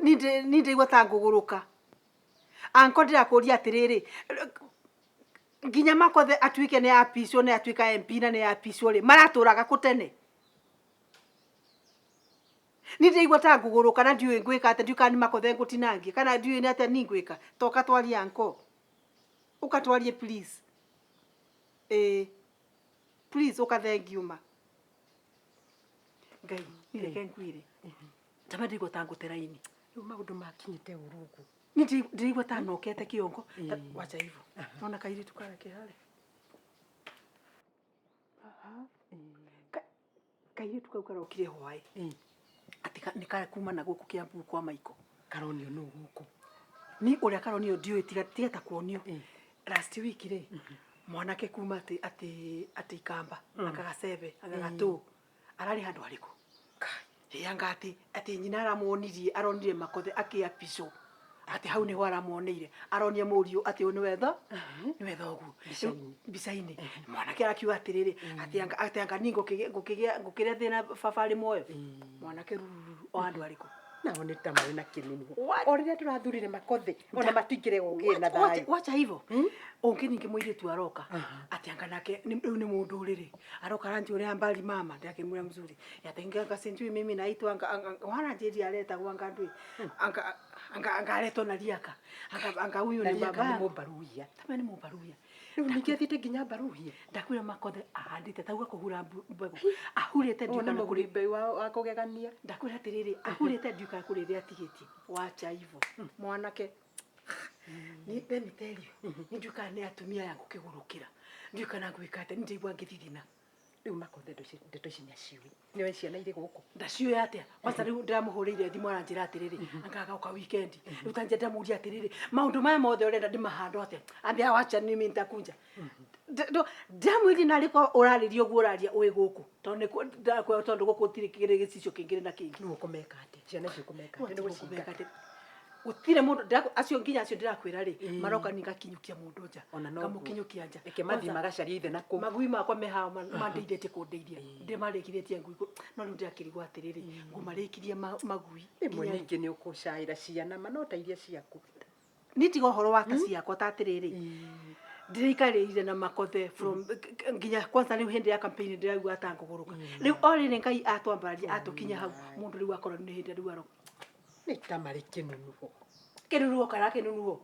Ni ndĩraigua ta ngũgũrũka. Anko ndĩrakũria atĩrĩrĩ, nginya Makothe atuĩke nĩ apicwo, nĩ atuĩka MP na nĩ apicwo rĩ, maratũraga kũ tene? Ni ndĩraigua ta ngũgũrũka na ndiũĩ ngwĩka atĩa, ndiũĩ kana nĩ Makothe ngũtinangia kana ndiũĩ nĩ atĩa ni ngwĩka. Toka twarie anko. Ũka twarie please. Ĩĩ. Please ũka thengiũ ma. Ngai, ni reke ngwĩre. Tama ndĩraigua ta ngũte raini. Rĩu maũndũ makinyĩte ũru ũguo. Ni ndĩraigua ta nokete kĩongo. Wacha hivyo. Nona kairĩtu karĩa ke harĩa. Kairĩtu kau karokire hwaĩ. Atĩ nĩ kuma na gũkũ Kiambu kwa Maiko. Karonio nũ gũkũ? Ni ũrĩa karonio ndiũĩ tiga ta kuonio. Last week rĩ, mwanake kuma atĩ Ikamba, anga Gacebe, anga Gatũ, ararĩ handũ harĩkũ? Ĩ anga atĩ nyina aramuonirie, aronire Makothe akĩapicwo. Atĩ hau nĩho aramuoneire. Aronia mũriũ atĩ ũyũ nĩwe tho, nĩwe thoguo. Mbica-inĩ. Mwanake arakiuga atĩrĩrĩ, atĩ anga niĩ ngũkĩgĩa thĩna baba arĩ muoyo. Mwanake rururu o handũ harĩkũ? Nao nĩ ta marĩ na kĩnunu. O rĩrĩa tũrathurire Makothe, ona matingĩrega ũgĩe na thayũ. Wacha hivyo. Ũngĩ ningĩ mũirĩtu aroka. Atĩ anga nake rĩu nĩ mũndũ rĩrĩ. Aroka aranjũria mbali mama, ndakĩmwĩra mzuri. Ati anga sijui mimi naitwa anga wana njeri aretagwo anga ndui. Anga anga anga aretwo na riaka. Anga anga huyu ni baba. Nĩ mũmbaruhia. Tama nĩ mũmbaruhia. Rĩu ningĩ athiĩte nginya mbaruhia. Ndakwĩra Makothe ahandĩte tauga kũhura mbegũ. Ahurĩte ndiũ kana kũrĩ mbeũ wa kũgegania. Ndakwĩra atĩrĩrĩ, ahurĩte ndiũ kana kũrĩ ĩrĩa atigĩtie. Wacha hivyo. Mwanake. Ni let me tell you. Ni ndiũ kana nĩ atumia aya ngũkĩgũrũkĩra. Ndiũ kana ngwĩka atĩa, ni ndĩraigua ngĩthithina. Rĩu Makothe ndeto ici nĩaciũĩ. Nĩoĩ ciana irĩ gũkũ. Ndaciũĩ atĩa? Kwanza rĩu ndĩramũhũrĩire thimũ aranjĩra atĩrĩrĩ, anga agoka weekend. Rĩu ta ndamũria atĩrĩrĩ, maũndũ maya mothe ũrenda ndĩmahandwo atĩa? Ambia wacha mimi nitakuja. Ndamwĩrire narĩ ko ũrarĩria ũguo ũraria ũĩ gũkũ. Tondũ nĩ tondũ gũkũ gũtirĩ kĩrĩ gĩcicio kĩngĩ na kĩngĩ. Rĩu ũkũmeka atĩa? Ciana icio ũkũmeka atĩa? Nĩ gũcingata. Gũtirĩ mũndũ acio nginya acio ndĩrakwĩra rĩ, maroka ni ngakinyũkia mũndũ nja. Ngamũkinyũkia nja. Reke mathiĩ magacarie ithe na kũu. Magui makwa me haha mandeithĩtie kũndeithia. Ndĩmarĩkithĩtie ngui no rĩu ndĩrakĩrigwo atĩrĩrĩ, ngũmarĩkirie magui. Rĩmwe ningĩ nĩ ũkũcaĩra ciana ma no ta iria ciaku. Ni tiga ũhoro wa ta ciakwa ta atĩrĩrĩ, ndĩraikarĩire na Makothe from nginya kwanza rĩu hĩndĩ ya campaign ndĩraigua ta ngũgũrũka. Rĩu o rĩrĩ Ngai atwambararia atũkinya hau, mũndũ rĩu akorwo nĩ hĩndĩ rĩu aroka. Nĩ ta marĩ kĩnunuho. Kĩnunuho kana kĩnunuho?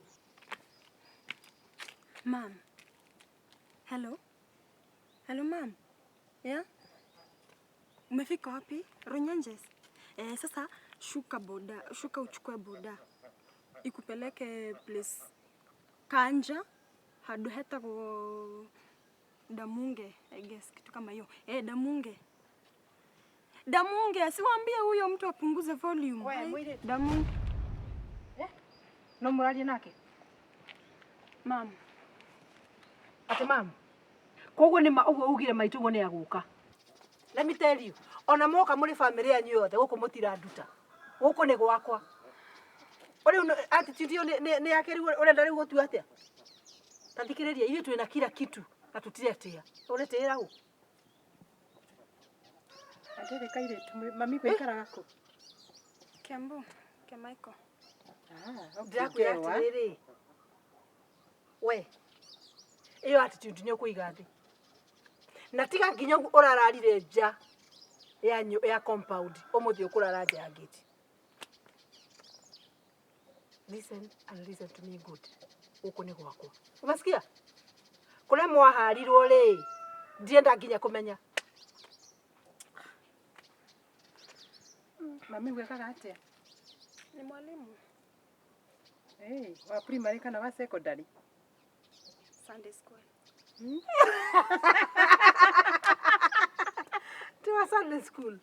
Mom. Hello. Hello, mom. Yeah? Umefika wapi? Runyenjes. Sasa shuka boda, shuka uchukue boda. Ikupeleke place Kanja handu hetagwo Damunge, I guess kitu kama hiyo. Damunge. Damunge, asiwaambie huyo mtu apunguze volume. We, mwiritu. Damunge. No mũraria nake? Mom. Ate mom. Koguo nĩ ma ũguo ugire maitũ ũguo nĩ agũka. Let me tell you, ona moka mũrĩ family yanyu yothe gũkũ mũtiranduta. Gũkũ nĩ gwakwa. Rĩu attitude ĩyo nĩ yake rĩu ũrenda rĩu gũtua atĩa? Ta thikĩrĩria, ithuĩ twĩna kila kitu na tũtiretĩĩa. Ũretĩĩra ũ? Atĩrĩ kairĩtu, mami gũikaraga kũ? Kiambu, kia Michael. Ndĩrakwĩra atĩrĩrĩ, we, ĩyo attitude nĩ ũkũiga thĩ. Na tiga nginya ũguo ũrararire nja ya compound, ũmũthĩ ũkũrara nja ya gate. Listen and listen to me good. Gũkũ nĩ gwakwa. Umesikia? Kũrĩa mwaharirwo rĩ, ndienda nginya kũmenya. Mami gwĩkaga atĩa? Ni mwalimu. Hey, wa primary kana wa secondary? Sunday school. Ti wa Sunday school.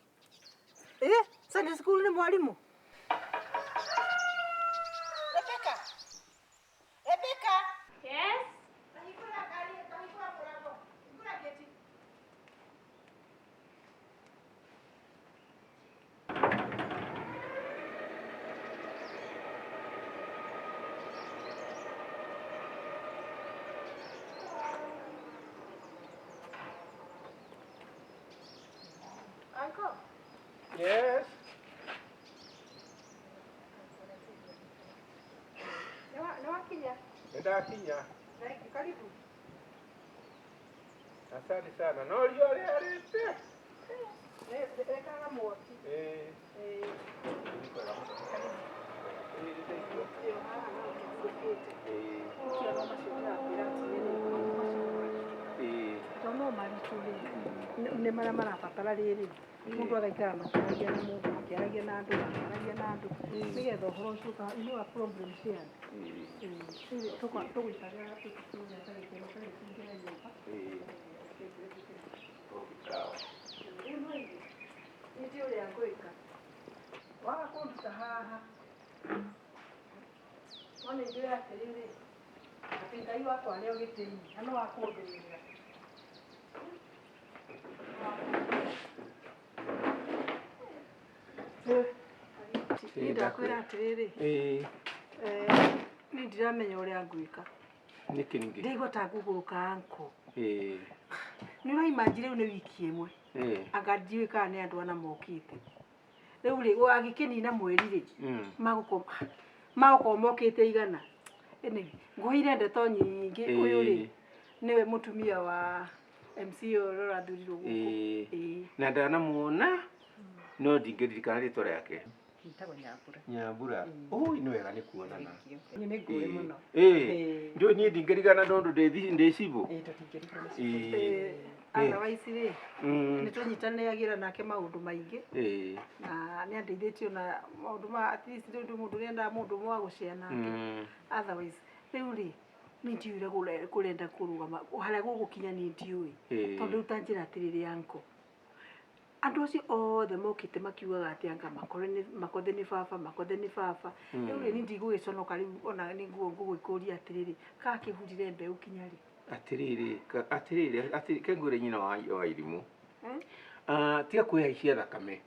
Sunday school ni mwalimu? Rebecca. Rebecca. Yes. Tahingũra ngari, tahingũra mũrango. Hingũra gate. Uncle. Yes. Nĩndakinya. Thank you. Karibu. Asante sana. No riũa rĩarĩte. Rekaga mwaki. Ĩĩ. Nĩ kwega mũno. Ĩĩ, nĩndaigua. Ĩyo haha no kĩhurũkĩte. Ĩĩ. Ũkĩona macio ndĩrakwĩra atĩrĩrĩ, maũndũ macio nĩ maritũ. Ĩĩ. Tondũ no maritũ rĩ, nĩ marĩa marabatara rĩrĩ, mũndũ agaikara makĩaragia na mũndũ, makĩaragia na andũ, makĩaragia na andũ, nĩgetha ũhoro ũcio ũka, you know a problem shared. Ĩĩ. Ĩĩ, rĩu tũgũikarĩra tũkĩũria ndagĩka ĩmwe kana tũingĩre nyũmba. Ĩĩ. Okay, sawa. Rĩu no ithuĩ, niĩ ndiũĩ ũrĩa ngwĩka. Waga kũnduta haha, no nĩ njũĩ atĩrĩrĩ, atĩ Ngai wakwa arĩ o gĩtĩ-inĩ, na no akũndũĩrĩra. Niĩ ndakwĩra atĩrĩrĩ, Ĩĩ. niĩ ndiramenya ũrĩa ngwĩka. Nĩkĩ ningĩ? Ndaigua ta ngũgũrũka anko. Ĩĩ. Nĩ ũraimanji rĩu nĩ wiki ĩmwe. Ĩĩ. Anga ndiũĩ kana nĩ andũ ana mokĩte. Rĩu rĩ, agĩkĩnina mweri rĩ, magũkorwo mokĩte igana. Anyway, ngũheire ndeto nyingĩ. Ũyũ rĩ, nĩwe mũtumia wa MC ũyũ ũrathurirwo gũkũ. Ĩĩ. Ĩĩ. Na ndanamuona no ndingĩririkana rĩtwa rĩake. Njĩtagwo Nyambura. Nyambura. Oi, nĩ wega nĩ kuonana. Niĩ nĩ ngũĩ mũno. Ĩĩ. Ndũĩ niĩ ndingĩrigana tondũ ndĩ cibũ. Ĩĩ tũtingĩrigana. Ĩĩ. Otherwise rĩ, nĩ tũnyitanagĩra nake maũndũ maingĩ. Ĩĩ. Na nĩ andeithĩtie ona maũndũ ma at least rĩu mũndũ nĩendaga mũndũ ũmwe wa gũshare nake. Otherwise, rĩu rĩ, niĩ ndiũĩ ũrĩa kũrenda kũrũgama, harĩa gũgũkinya niĩ ndiũĩ. Tondũ rĩu ta njĩra atĩrĩrĩ uncle, andũ acio othe mokĩte makiugaga atĩ anga Makothe nĩ baba, Makothe nĩ baba. Rĩu rĩ, niĩ ndigũgĩconoka rĩu ona nĩ ngũgĩkũria atĩrĩrĩ, kana kĩhurire mbeũ kinya rĩ? Atĩrĩrĩ, atĩrĩrĩ, atĩrĩrĩ, ke ngwĩre nyina wa irimũ. Tiga kwĩhaicia thakame.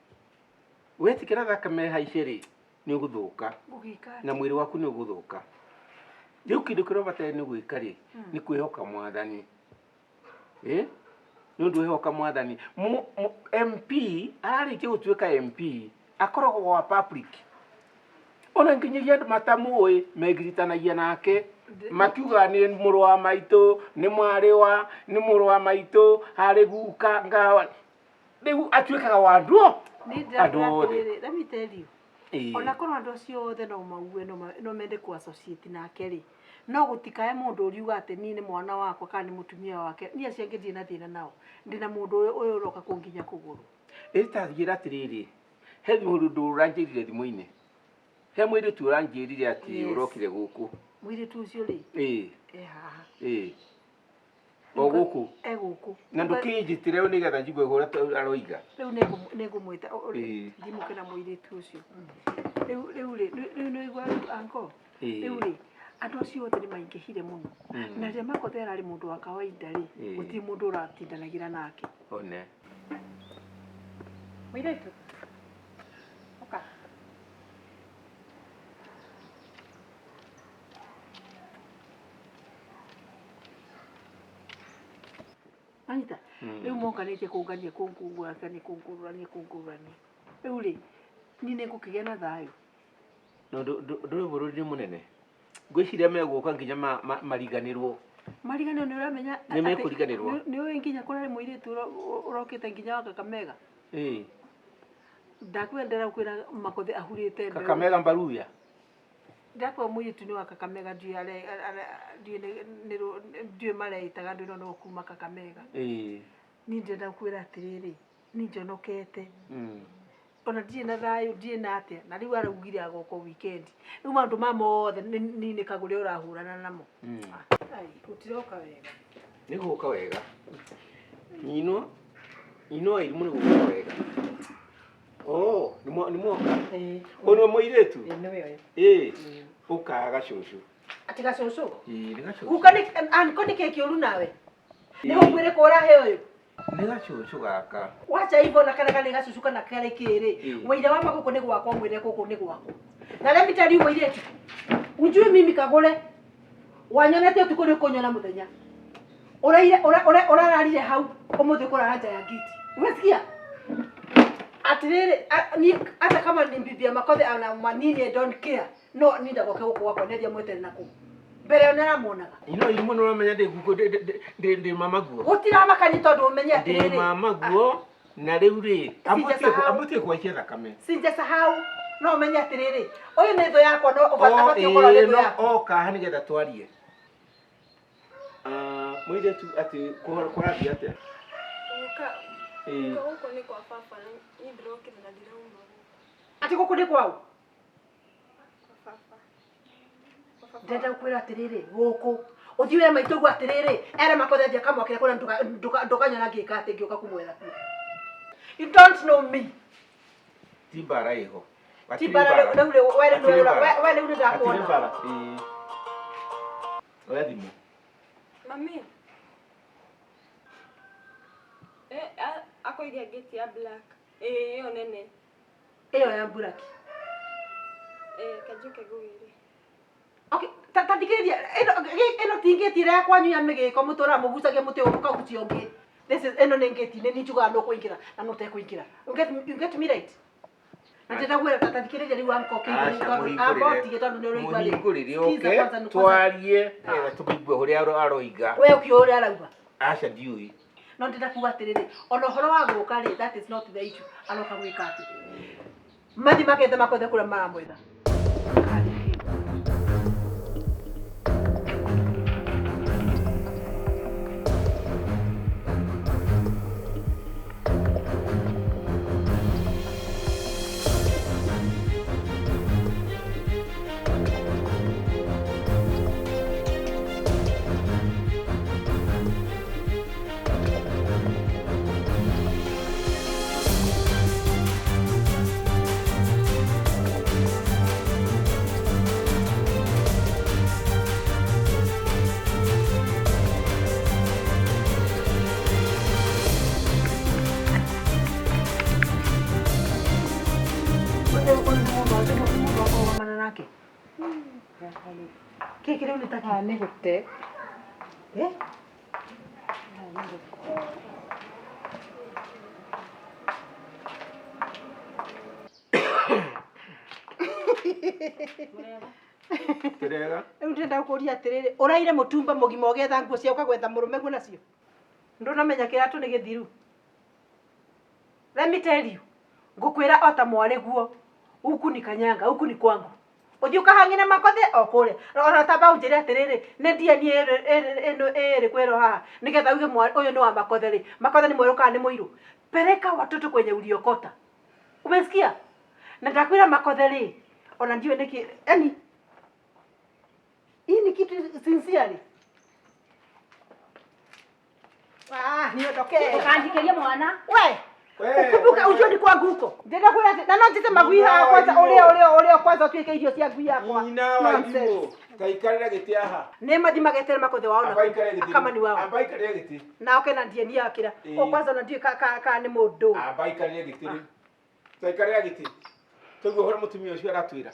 Wetĩkĩra thakame haice rĩ, nĩ ũgũthũka. Ngũgĩka Na mwĩrĩ waku nĩ ũgũthũka. Rĩu kĩndũ kĩrĩa ũbataire nĩ gwĩka rĩ, nĩ kwĩhoka Mwathani. Nĩ ũndũ wĩhoka Mwathani. MP, ararĩkia gũtuĩka MP, akoragwo wa public. Ona nginyagia andũ matamũĩ, megiritanagia nake. Makiugaga nĩ mũrũ wa maitũ, nĩ mwarĩ wa, nĩ mũrũ wa maitũ, harĩ guka, ngawa. Rĩu atuĩkaga wa andũ. Andũ othe. Let me tell you. Ona korwo andũ acio othe no mauge no mende kũ associate nake rĩ, no gũtikae mũndũ ũriuga atĩ niĩ nĩ mwana wakwa kana nĩ mũtumia wake. Niĩ acio angĩ ndirĩ na thĩna nao. Ndĩna mũndũ ũyũ ũroka kũnginya kũgũrũ. Ĩ ta njĩra atĩrĩrĩ, he mũndũ ũranjĩrire thimũ-inĩ. He mũirĩtu ũranjĩrire atĩ ũrokire gũkũ. Mũirĩtu ũcio rĩ? Ĩĩ. E haha. Ĩĩ. O gũkũ? E gũkũ. Na ndũkĩnjĩtĩre nĩgetha njigue ũrĩa aroiga. Rĩu nĩngũmwĩta, ndimũke na mũirĩtu ũcio. Rĩu rĩu rĩ, rĩu nĩ ũigua rĩu uncle? Rĩu rĩ, andũ acio othe nĩ maingĩhire mũno. Na rĩrĩa Makothe ararĩ mũndũ wa kawaida rĩ, gũtirĩ mũndũ ũratindanagĩra nake. One. Mũirĩtu. Ũka. Anyita? Rĩu monganĩtie kũngania kũngũrania kũngũrania kũngũrania. Rĩu rĩ, niĩ nĩngũkĩgĩa na thayũ. No ndũrĩ bũrũri nĩ mũnene. Ngwĩciria megũka nginya mariganĩrwo. Mariganĩrwo nĩ ũramenya Nĩ mekũriganĩrwo. Nĩ ũĩ nginya kũrarĩ mũirĩtu ũrokĩte nginya wa Kakamega. Ĩĩ. Ndakwendera kwĩra Makothe ahurĩte mbeũ. Kakamega Mbaruya. Ndakwĩra mũirĩtu nĩ wa Kakamega, ndiũĩ mareĩtaga andũ ĩno no kuma Kakamega. Ĩĩ. Niĩ ndĩrenda gũkwĩra atĩrĩrĩ, niĩ njonokete. Ona ndirĩ na thayũ, ndirĩ na atĩa. Na rĩu araugire agoka weekend. Rĩu maũndũ ma mothe niĩ nĩ kagũre ũrahũrana namo. Ai, gũtiroka wega. Nĩ gũka wega. Nyinwo, nyinwo wa irimũ nĩ gũka wega. Oh, nĩ mwoka? Ĩĩ. Ũyũ nĩ mũirĩtu? Ĩĩ, nĩwe ũyũ. Ĩĩ. Ũkaga gacũcũ. Atĩ gacũcũ? Ĩĩ, nĩ gacũcũ. Guka nĩ, anko nĩ kĩĩ kĩũru nawe? Nĩ gũkwĩrĩ kũrahe ũyũ? Nĩ gacũcũ gaka. Wacha hivyo na kana nĩ gacũcũ kana karĩ kĩrĩ. Wĩira wa magũkũ nĩ gwakwa, mwĩre gũkũ nĩ gwakwa. Na let me tell you mũirĩtu, unjui mimi kagũre. Wanyonete ũtukũ nĩ ũkũnyona mũthenya. Ũraire, ũrararire hau, ũmũthĩ ũkũrara nja ya ngiti. Umesikia? Atĩrĩrĩ, niĩ hata kama ni bibi ya Makothe ana manini, I don't care. No, niĩ ndagoke gũkũ gwakwa, nĩ athiĩ amweterere na kũu. Mbere ĩyo nĩaramuonaga. Ino irimũ nĩ ũramenya ndĩ guko ndĩ mamaguo. Gũtiramakani tondũ ũmenye Ndĩ atĩrĩrĩ. mamaguo na rĩu rĩ Sijasahau. ambutie kũhaicia thakame. Sijasahau no ũmenye atĩrĩrĩ ũyũ nĩ thũ yakwa no ũbatiĩ gũkorwo nĩ thũ no yakwa. oka haha nĩgetha twarie. Ah, mũirĩtu atĩ kũrathiĩ atĩa? Guka, Ĩĩ. guka gũkũ nĩ kwa baba na niĩ ndĩrokire na ndirauma gũkũ Atĩ gũkũ nĩ kwao? kwa baba. Kwa baba. Ndĩrenda gũkwĩra atĩrĩrĩ gũkũ ũthiĩ wĩre maitũ ũguo atĩrĩrĩ ere makothe athiĩ akamwakĩre kũrĩa ndũkanyona ngĩka atĩ ngĩũka kũmwetha kuo. You don't know me. Ti mbara ĩho. Ti mbara rĩu rĩu rĩu we rĩu Hatirĩ mbara. we rĩu Hatirĩ nĩndakuona. mbara. Ĩĩ. Oya thimũ. Mami. Eh, akoiria gate ya black. Eh, ĩyo nene. Ĩyo ya mburaki. Eh, kanjũke ngũgĩre. Okay, ta ta thikĩrĩria ĩno ĩno ti ngĩti ĩrĩa ya kwanyu ya mĩgĩko mũtũraga mũgucagia mũtĩ ũyũ mũkagucia ũngĩ. This is ĩno nĩ ngĩti nĩ niĩ njugaga nũ kũingĩra na nũ ũtekũingĩra. You get me right? Na ndĩrenda gwĩra ta thikĩrĩria rĩu anko Aca, kĩigua amba ũtige tondũ nĩ ũraigua rĩ. Mũhingũrĩre Sikiza oke kwanza nĩ kwanza. twarie nĩgetha tũmũigue ũrĩa aroiga. We ũkĩũĩ ũrĩa arauga. Aca ndiũĩ. No ndĩrenda kuga atĩrĩrĩ ona ũhoro wa gũka rĩ that is not the issue aroka gwĩka atĩ mathi makethe makothe kũrĩa maramwetha. Ũyũ nĩ mũndũ wakũrũgamana nake. Kĩkĩ rĩu nĩ ta kĩ? Nĩ gũte. Eh? Tũrega. Rĩu ndĩrenda gũkũria atĩrĩrĩ ũraire mũtumba mũgima ũgetha nguo cia ũkagwetha mũrũme guo nacio ndũnamenya kĩratũ nĩ gĩthiru. Let me tell you ngũkwĩra o ta mwarĩ guo huku ni kanyanga huku ni kwangu ũthiĩ ũkahang'ĩre makothe o kũrĩa ona tamba ũnjĩre atĩrĩrĩ nĩ DNA ĩno ĩrĩ kwĩrwo haha nĩgetha uge ũyũ nĩ wa makothe rĩ makothe nĩ mwerũ kana nĩ mũirũ peleka watoto kwenye uliokota umesikia na ndakwĩra makothe rĩ ona ndiũĩ nĩkĩ yani hii ni kitu sincerely ah niondoke Ũkanjikĩrie mwana. we ukumbuke ujue ni kwangu huko ndĩrenda kwĩra atĩ na no njĩte magui haha kwanza ũrĩa ũrĩa ũrĩa kwanza ũtuĩke irio cia ngui yakwa Nyina wa Nonsense. irimũ. Taikarĩra gĩtĩ haha. nĩ mathi magetere makothe wao na Amba ikarĩre gĩtĩ. akama ni wao Amba ikarĩre gĩtĩ. na oke na DNA akĩra Ĩĩ. o kwanza ona ndiũĩ ka nĩ mũndũ Amba ikarĩre gĩtĩ rĩu. Taikarĩra gĩtĩ. Tũigue ũhoro mũtumia ũcio aratwĩra.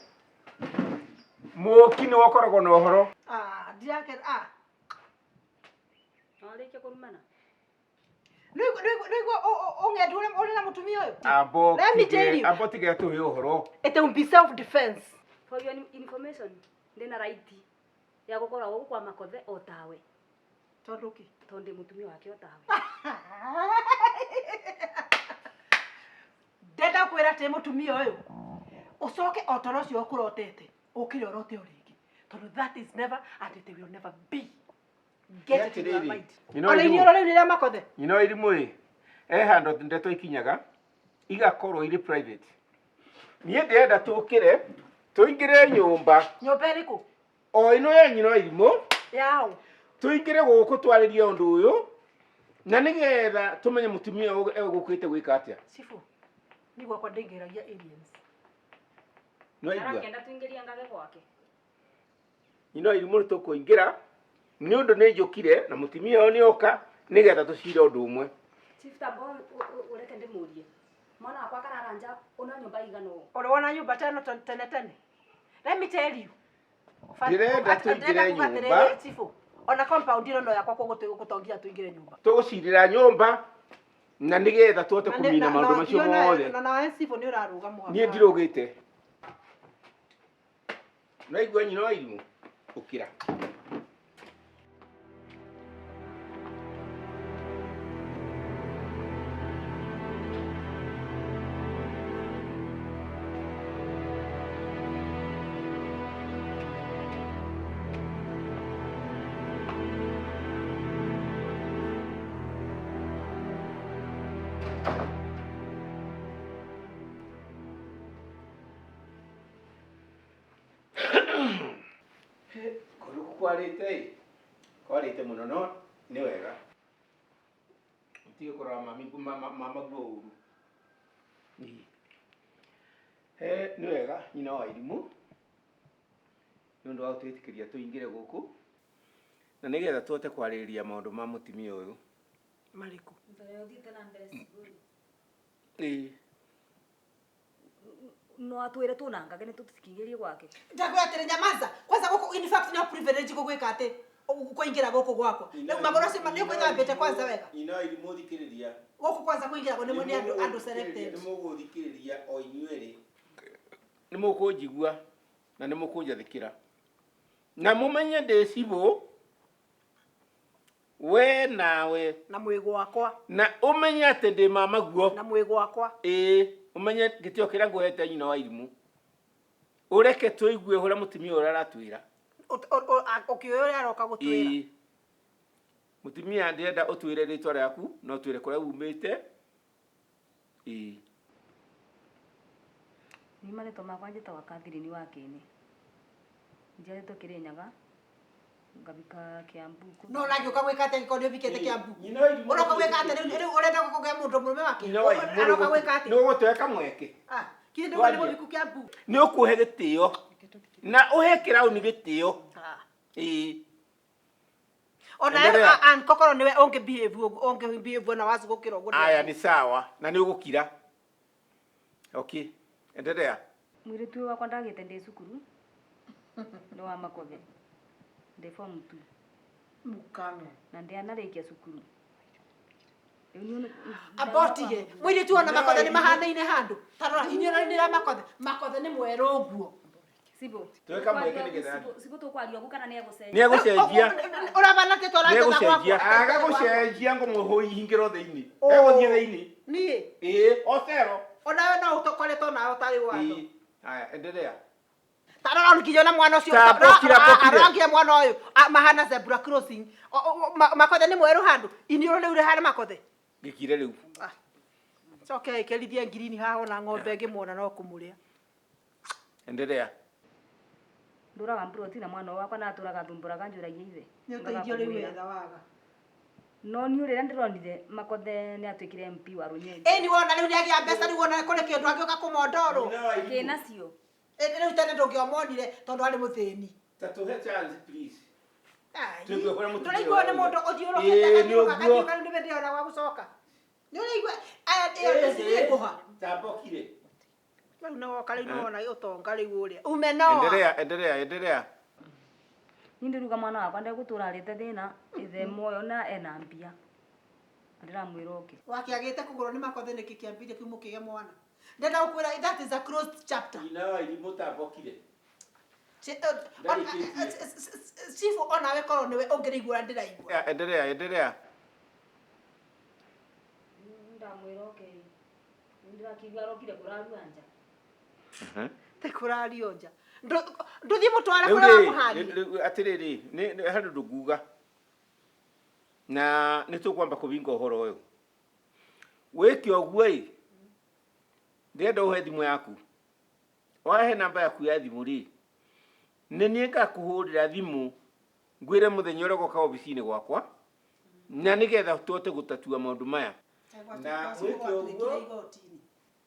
Mũũki nĩwe ũkoragwo na ũhoro. ah ndirake ah Warĩkia kũrumana. nĩguo ũng'endu ũrĩa ũrĩ na mũtumia ũyũ Amba Let me tell you. amba ũtige atũhe ũhoro. It will be self defense. For your information, ndĩna right ya gũkorwo gũkũ kwa makothe o tawe Tondũ kĩ? tondũ ndĩ mũtumia wake o tawe. Ndenda kwĩra atĩ mũtumia ũyũ ũcoke o toro ũcio ũkũrotete ũkĩre ũrote o rĩngĩ tondũ that is never and it will never be. Get it in your Atĩrĩrĩ, mind. you know Ona irimũ- iniũrũ rĩu nĩ rĩa makothe. Nyina wa irimũ ĩ he handũ ndeto ikinyaga igakorwo irĩ private. Niĩ ndĩrenda tũkĩre tũingĩre nyũmba Nyũmba ĩrĩkũ? o ĩno ya nyina wa irimũ Yao. tũingĩre gũkũ twarĩrie ũndũ ũyũ na nĩgetha tũmenye mũtumia ũyũ egũkĩte gwĩka atĩa. Sifu. Ni gwakwa ndĩingĩragia aliens. Nĩwaigua? Arakĩenda tũingĩrie ngage gwake. Nyina wa irimũ nĩ tũkũingĩra nĩ ũndũ nĩ njũkire na mũtumia ũyũ nĩ oka nĩgetha tũcire ũndũ ũmwe. Chief tamba ũreke ndĩmũrie. Mwana wakwa kararanja una nyũmba igana ũũ. Ũrĩ wona nyũmba teno tene tene. Let me tell you. Ndĩrenda tũingĩre Ndĩrenda kuga nyũmba. atĩrĩrĩ, Chifu. Ona compound ĩno no yakwa koguo tũgũtongia tũingĩre nyũmba. Tũgũcirĩra nyũmba na nĩgetha tũhote Na nĩ- kũmina na- maũndũ na- macio na- mothe. Na nawe Chifu nĩ ũrarũga mũhaka. Niĩ ndirũgĩte. Nĩwaigua nyina wa irimũ? Ũkĩra. Kũndũ kwarĩte ĩ kwarĩte mũno no nĩ wega ũtige kũrora mami mama guo ũru. Ĩ. He nĩ wega nyina wa irimũ nĩ ũndũ wa gũtwĩtĩkĩria tũingĩre gũkũ na nĩgetha tũhote kwarĩrĩria maũndũ ma mũtumia ũyũ. Marĩkũ? Mbere ũthiĩte na mbere cibũ. Ĩ. No atwĩre tũnangage nĩ tũtikingĩrie gwake. Ndakwĩra atĩrĩ nyamaza kwanza gũkũ in fact no privilege gũgwĩka atĩ kũingĩra gũkũ gwakwa rĩu magũrũ acio nĩ ũkwĩthambĩte kwanza wega. Nyina wa irimũ thikĩrĩria. Gũkũ kwanza kũingĩragwo nĩ nĩ andũ andũ selected. Nĩ mũgũthikĩrĩria o inyuerĩ. Nĩ mũkũnjigua na nĩ mũkũnjathĩkĩra na mũmenye ndĩ cibũ we nawe na mwĩ gwakwa na ũmenye atĩ ndĩ mama guo na mwĩ gwakwa. Ĩĩ ũmenye gĩtĩo kĩrĩa ngũhete nyina wa irimũ ũreke tũigue ũrĩa mũtumia ũrĩa aratwĩra. Ũkĩũĩ ũrĩa aroka gũtwĩra. Ĩĩ mũtumia ndĩrenda ũtwĩre rĩtwa rĩaku na ũtwĩre kũrĩa umĩte. Ĩĩ. Niĩ marĩtwa makwa njĩtagwo Catherine wa Kĩni. Njiarĩtwo Kĩrĩnyaga ngabika Kiambu. No ũragĩũka gwĩka atĩa angĩkorwo nĩ ũbikĩte Kiambu? Nyina wa irimũ Ũroka gwĩka atĩa rĩu rĩu ũrenda kũgĩa mũndũ mũrũme wake? Nyina wa irimũ Aroka gwĩka atĩa? nĩ ũgũtũhe kamweke. Ah, kinya ndauga nĩ mũbiku Kiambu. Nĩ ũkũhe gĩtĩo na ũhe kĩraũni gĩtĩo. Ah. Ĩĩ. Ona Endelea. ankokorwo nĩwe ũngĩ behave ũguo ũngĩ behave ona wacu gũkĩra ũguo. Aya nĩ sawa na nĩ ũgũkira. Okay, endelea. Mũirĩtu ũyũ wakwa ndagĩte ndĩ cukuru nĩ wa Makothe ndĩ form 2 Mũkang'o. na ndianarĩkia cukuru. Rĩu niĩ Abotige. Mũirĩtu ona Makothe nĩ mahanaine handũ. Ta rora inyuĩ nĩ ra Makothe. Makothe nĩ mwerũ ũguo. Cibũ. Tuwe kamweke nĩgetha Cibũ tũkwaria ũguo kana nĩ egũcenjia? Nĩ egũcenjia. Ũrabana atĩ Nĩ tũranjatha egũcenjia. gwakwa. Aga gũcenjia ngũmũhingĩro thĩinĩ. Egũthiĩ thĩinĩ. Niĩ. Ĩĩ, ocero. Onawe no ũtokoretwo nawe ũtarĩ watho. Ĩĩ. Aya, endelea. Ta rora nginya ona mwana ũcio Ta bokira, bokire. arora nginya mwana ũyũ mahana zebra crossing. Makothe nĩ mwerũ handũ. Iniũrũ rĩu rĩhana Makothe. Gĩkire rĩu. Coke ĩkĩrithie ngirini haha ona ng'ombe ngĩmuona no kũmũrĩa. Endelea. Ndũraga mburoti na mwana ũyũ wakwa na atũraga thumbũraga njũragia ithe. Nĩ ũteithio rĩu wetha waga. No niĩ rĩrĩa ndĩronire Makothe nĩ atuĩkire MP wa Rũnyenje. Ĩni wona rĩu nĩagĩa mbeca rĩu wona kũrĩ kĩndũ angĩũka kũmondorwo. Kĩnacio. Rĩu tene ndũngĩomonire tondũ arĩ mũthĩni. Ta tũhe chance please. Ai. Tũigue ũrĩa mũtumia Ndũraigua nĩ ũrauga. mũndũ ũthiũrũkĩte Ĩĩ, nĩ agathiũrũka ũguo. agathiũrũka rĩu nĩwe ndĩrona gwa gũcoka. Nĩ ũraigua aya ĩyo nĩ ngũha. Ta bokire. Rĩu nĩ woka rĩu nĩ wona ũtonga rĩu ũrĩa. Ume noa. Endelea, endelea, endelea. Niĩ ndĩruga mwana wakwa ndegũtũra arĩte thĩna ithe muoyo na ena mbia. Na ndĩramwĩra oke. Wakĩagĩte kũgũrwo nĩ Makothe nĩkĩ kĩambire kĩu mũkĩgĩa mwana. Ndenda gũkwĩra that is a closed chapter. Nyina wa irimũ ta bokire. Ndarĩkĩtie. Chifu onawe korwo nĩwe ũngĩrĩigua ũrĩa ndĩraigua. Endelea, endelea. Ndamwĩra oke. Rĩu ndĩrakĩigua arokire kũrarua nja. Te kũrario nja. Ndũthiĩ mũtware Rĩu kũrĩa rĩ, wamũhandire. rĩu atĩrĩrĩ, nĩ harĩ ũndũ nguga na nĩ tũkwamba kũbinga ũhoro ũyũ. Wĩke ũguo ĩ, ndĩrenda ũhe thimũ yaku. Wahe namba yaku ya thimũ rĩ, nĩ niĩ ngakũhũrĩra thimũ ngwĩre mũthenya ũrĩa ũgoka obici-inĩ gwakwa na nĩgetha tũhote gũtatua maũndũ maya. Na wĩke ũguo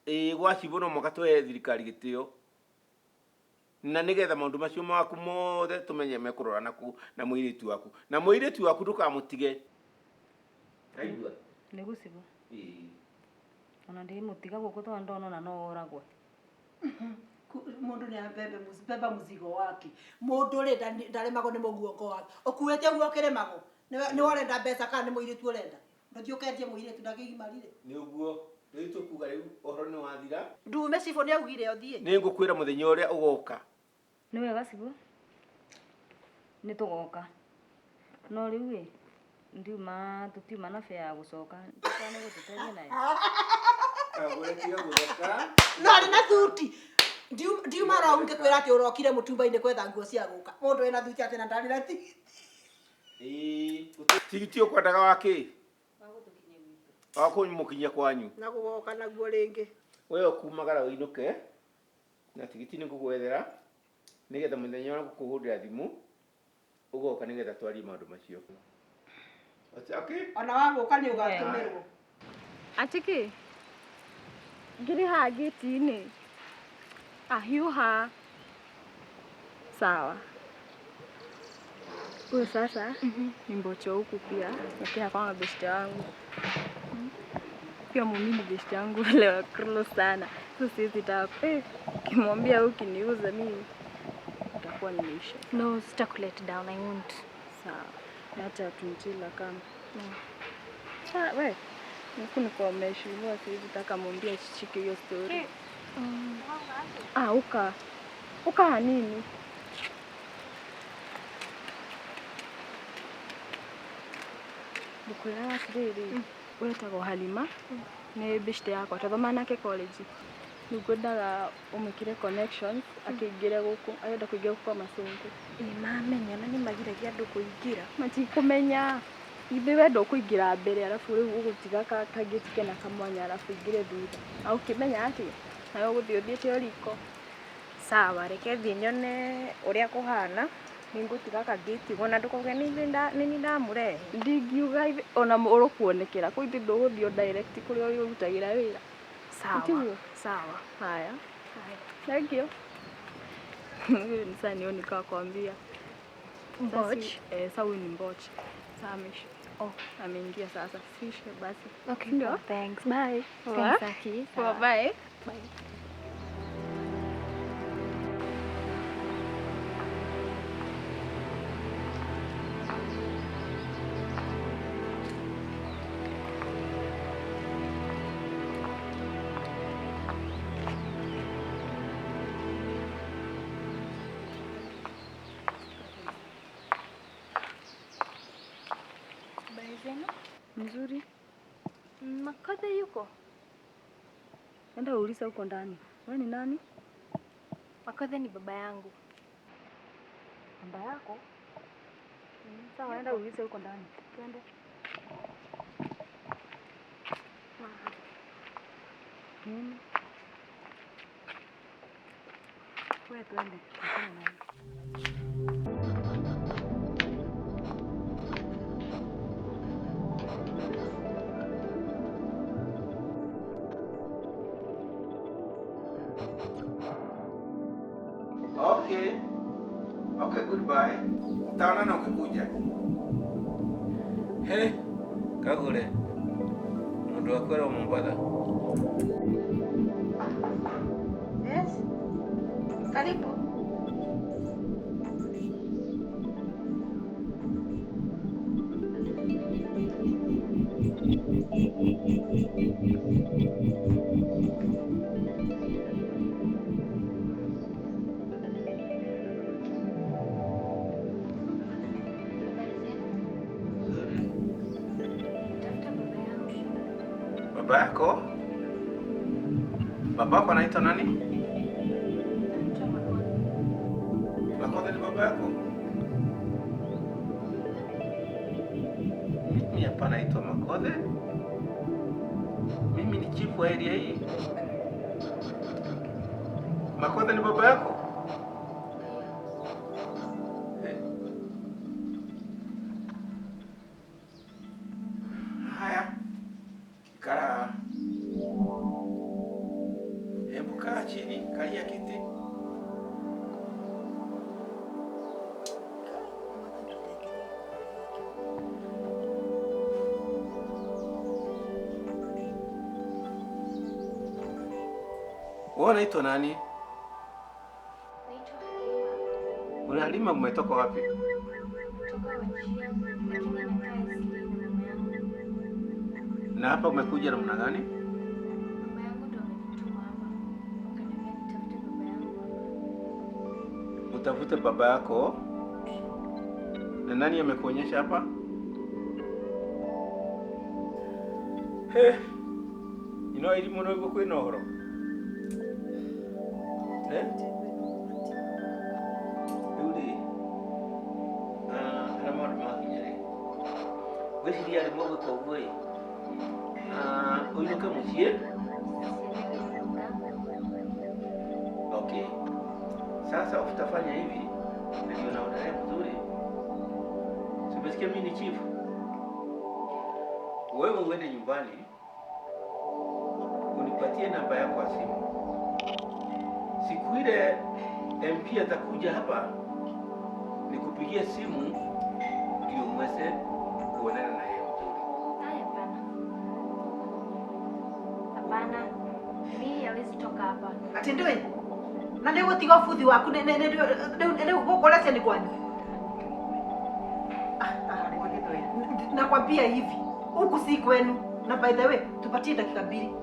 ĩĩ gwa cibũ no mũhaka tũhe thirikari gĩtĩo na nĩgetha maũndũ macio maku mothe tũmenye mekũrora naku na mũirĩtu waku na mũirĩtu waku ndũkamũtige. Aigua? Nĩguo cibũ. Ĩĩ. Ona ndĩmũtiga gũkũ tondũ ndona ona no oragwe. Mũndũ nĩ abebe beba mũzigo wake. Mũndũ rĩ ndarĩmagwo nĩ mũguongo wake. Ũkuĩte ũguo ũkĩrĩmagwo. Nĩwe ũrenda mbeca kana nĩ mũirĩtu ũrenda? Ndũthiĩ ũkendie mũirĩtu ndakĩgimarire. Nĩ ũguo. Rĩu tũkuga rĩu ũhoro nĩ wathira. Ndume cibũ nĩ augire ũthiĩ. Nĩ ngũkwĩra mũthenya ũrĩa ũgoka. Nĩ wega cibũ. Nĩ tũgoka. No rĩu ĩ ndiuma tũtiuma na bea ya gũcoka. Nĩ gũtũteithia nayo. Kagũre tiga gũtheka. No arĩ na thuti. Ndiuma ro ngĩkwĩra atĩ ũrokire mũtumba-inĩ kwetha nguo cia gũka. Mũndũ wĩna thuti atĩ na ndarĩ na tigiti. Ĩĩ, tigiti ũkwendaga wa kĩ? Wa kũmũkinyia kwanyu. Na gũgoka naguo rĩngĩ. We ũkumagara ũinũke na tigiti nĩ ngũgwethera nĩgetha mũthenya ũrĩa ngũkũhũrĩra thimũ ũgoka nĩgetha twarie maũndũ macio. Okay? Ona wagũka nĩ ũgatũmĩrwo. Atiki ngiri haha gĩti-inĩ. Ahiũha. Sawa. Huyu sasa ni mbocho huku pia, lakini akawa beshte wangu. Pia mimi ni beshte yangu leo close sana. Sasa siwezi taka ukimwambia ukiniuza mimi nitakuwa nimeisha. No, sitakulet down, I won't. Sawa. Na hata tunjila kama. Sa we huku ni kwa mheshimiwa, siwezi taka mwambie ashike hiyo story. Ah, uka. Uka nini? Bukwira atiriri, wetagwo Halima, nĩ beshte yakwa twathoma nake college. Rĩu ngwendaga ũmwĩkĩre connections akĩingĩre gũkũ, arenda kũingĩra gũkũ kwa macungu. Ĩ mamenya na nĩ magiragia andũ kũingĩra. Matikũmenya. Ithe we ndũkũingĩra mbere arabu rĩu ũgũtiga kangĩti kena kamwanya arabu ingĩre thutha. Na ũkĩmenya atĩ nawe ũgũthiĩ ũthiĩte o riko. Sawa, reke thiĩ nyone ũrĩa kũhana. Nĩngũtiga kangĩti ũguo na ndũkauge nĩ niĩ ndamũrehe. Ndingiuga ona ũrũkuonekera kũu ithe ndũgũthiĩ o direct kũrĩa ũrĩa ũrutagĩra wĩra. Sawa. Tiguo? Sawa. Haya. Thank you. Huyu ni sasa nione kwa kuambia. Mboch. Sasa huyu ni mboch. Sasa amesha. Oh, ameingia sasa. Sishe basi. Okay, Ndio? Thanks. Bye. Thanks, Aki. Poa, bye. Bye. Mzuri. Makothe yuko? Enda uulize huko ndani. Wewe ni nani? Makothe ni baba yangu. Baba yako? Sawa, enda uulize huko ndani. Twende. Nini? Wewe twende. Okay. Okay, goodbye. Utaonana ukikuja. He, kagure. Mundu wakwera Mombasa. Yes. Karibu. Baba yako? Baba yako anaitwa nani? Makothe ni baba yako? Mimi hapa naitwa Makothe. Mimi ni chifu wa area hii. Makothe ni baba yako? Haya. Ikara. Hebu kaa chini, kalia kiti. Wewe unaitwa nani? Naitwa Halima. Una Halima, umetoka wapi? Kutoka Wajir, lakini nakaa Eastleigh na mama yangu. Na hapa umekuja namna gani? Mama yangu ndo amenituma hapa. Akaniambia nitafute baba yangu hapa. Utafute baba yako? Na nani amekuonyesha hapa? He. Ino elimu no igukwĩ na ũhoro? Eh? Rĩu rĩ, harĩa maũndũ makinya rĩ, ngwĩciria rĩmwe gwĩka ũguo ĩ, Ũinũke mũciĩ. Okay. Sasa utafanya hivi, ndio naonelea mzuri. Si umesikia mimi ni chief? Wewe uende nyumbani unipatie namba yako ya simu. Siku ile MP atakuja hapa nikupigie simu ndio mweze kuonana na yeye mzuri. Haya, hapana. Hapana. Mimi hawezi toka hapa. Atĩ ndũĩ na nĩ ũgũtiga ũbuthi waku rĩu gũkũ nĩ kwanyu. Nakwambia hivi, huku si kwenu. Na by the way, tupatie dakika mbili.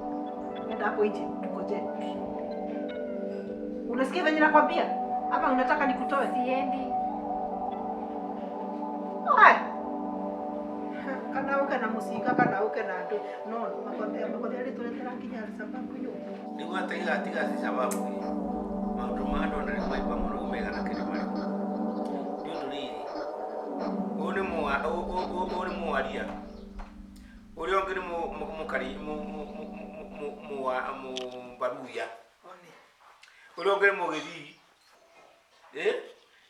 Nenda hapo nje tungoje. Unasikia venye nakwambia? Ama unataka nikutoe? Siendi. Ai. Kana uke na musika kana uke na andu. No, makwambia makwambia rĩtũretera nginya sababu nyũmba. Nĩguo ataiga tiga si sababu maũndũ ma andũ ona nĩ maimba mũno megana kĩrĩ marĩkũ. Nĩ ũndũ rĩrĩ, ũyũ nĩ ũyũ nĩ mwaria, ũrĩa ũngĩ nĩ mũkari mũbaruya, ũrĩa ũngĩ nĩ mũgĩthii.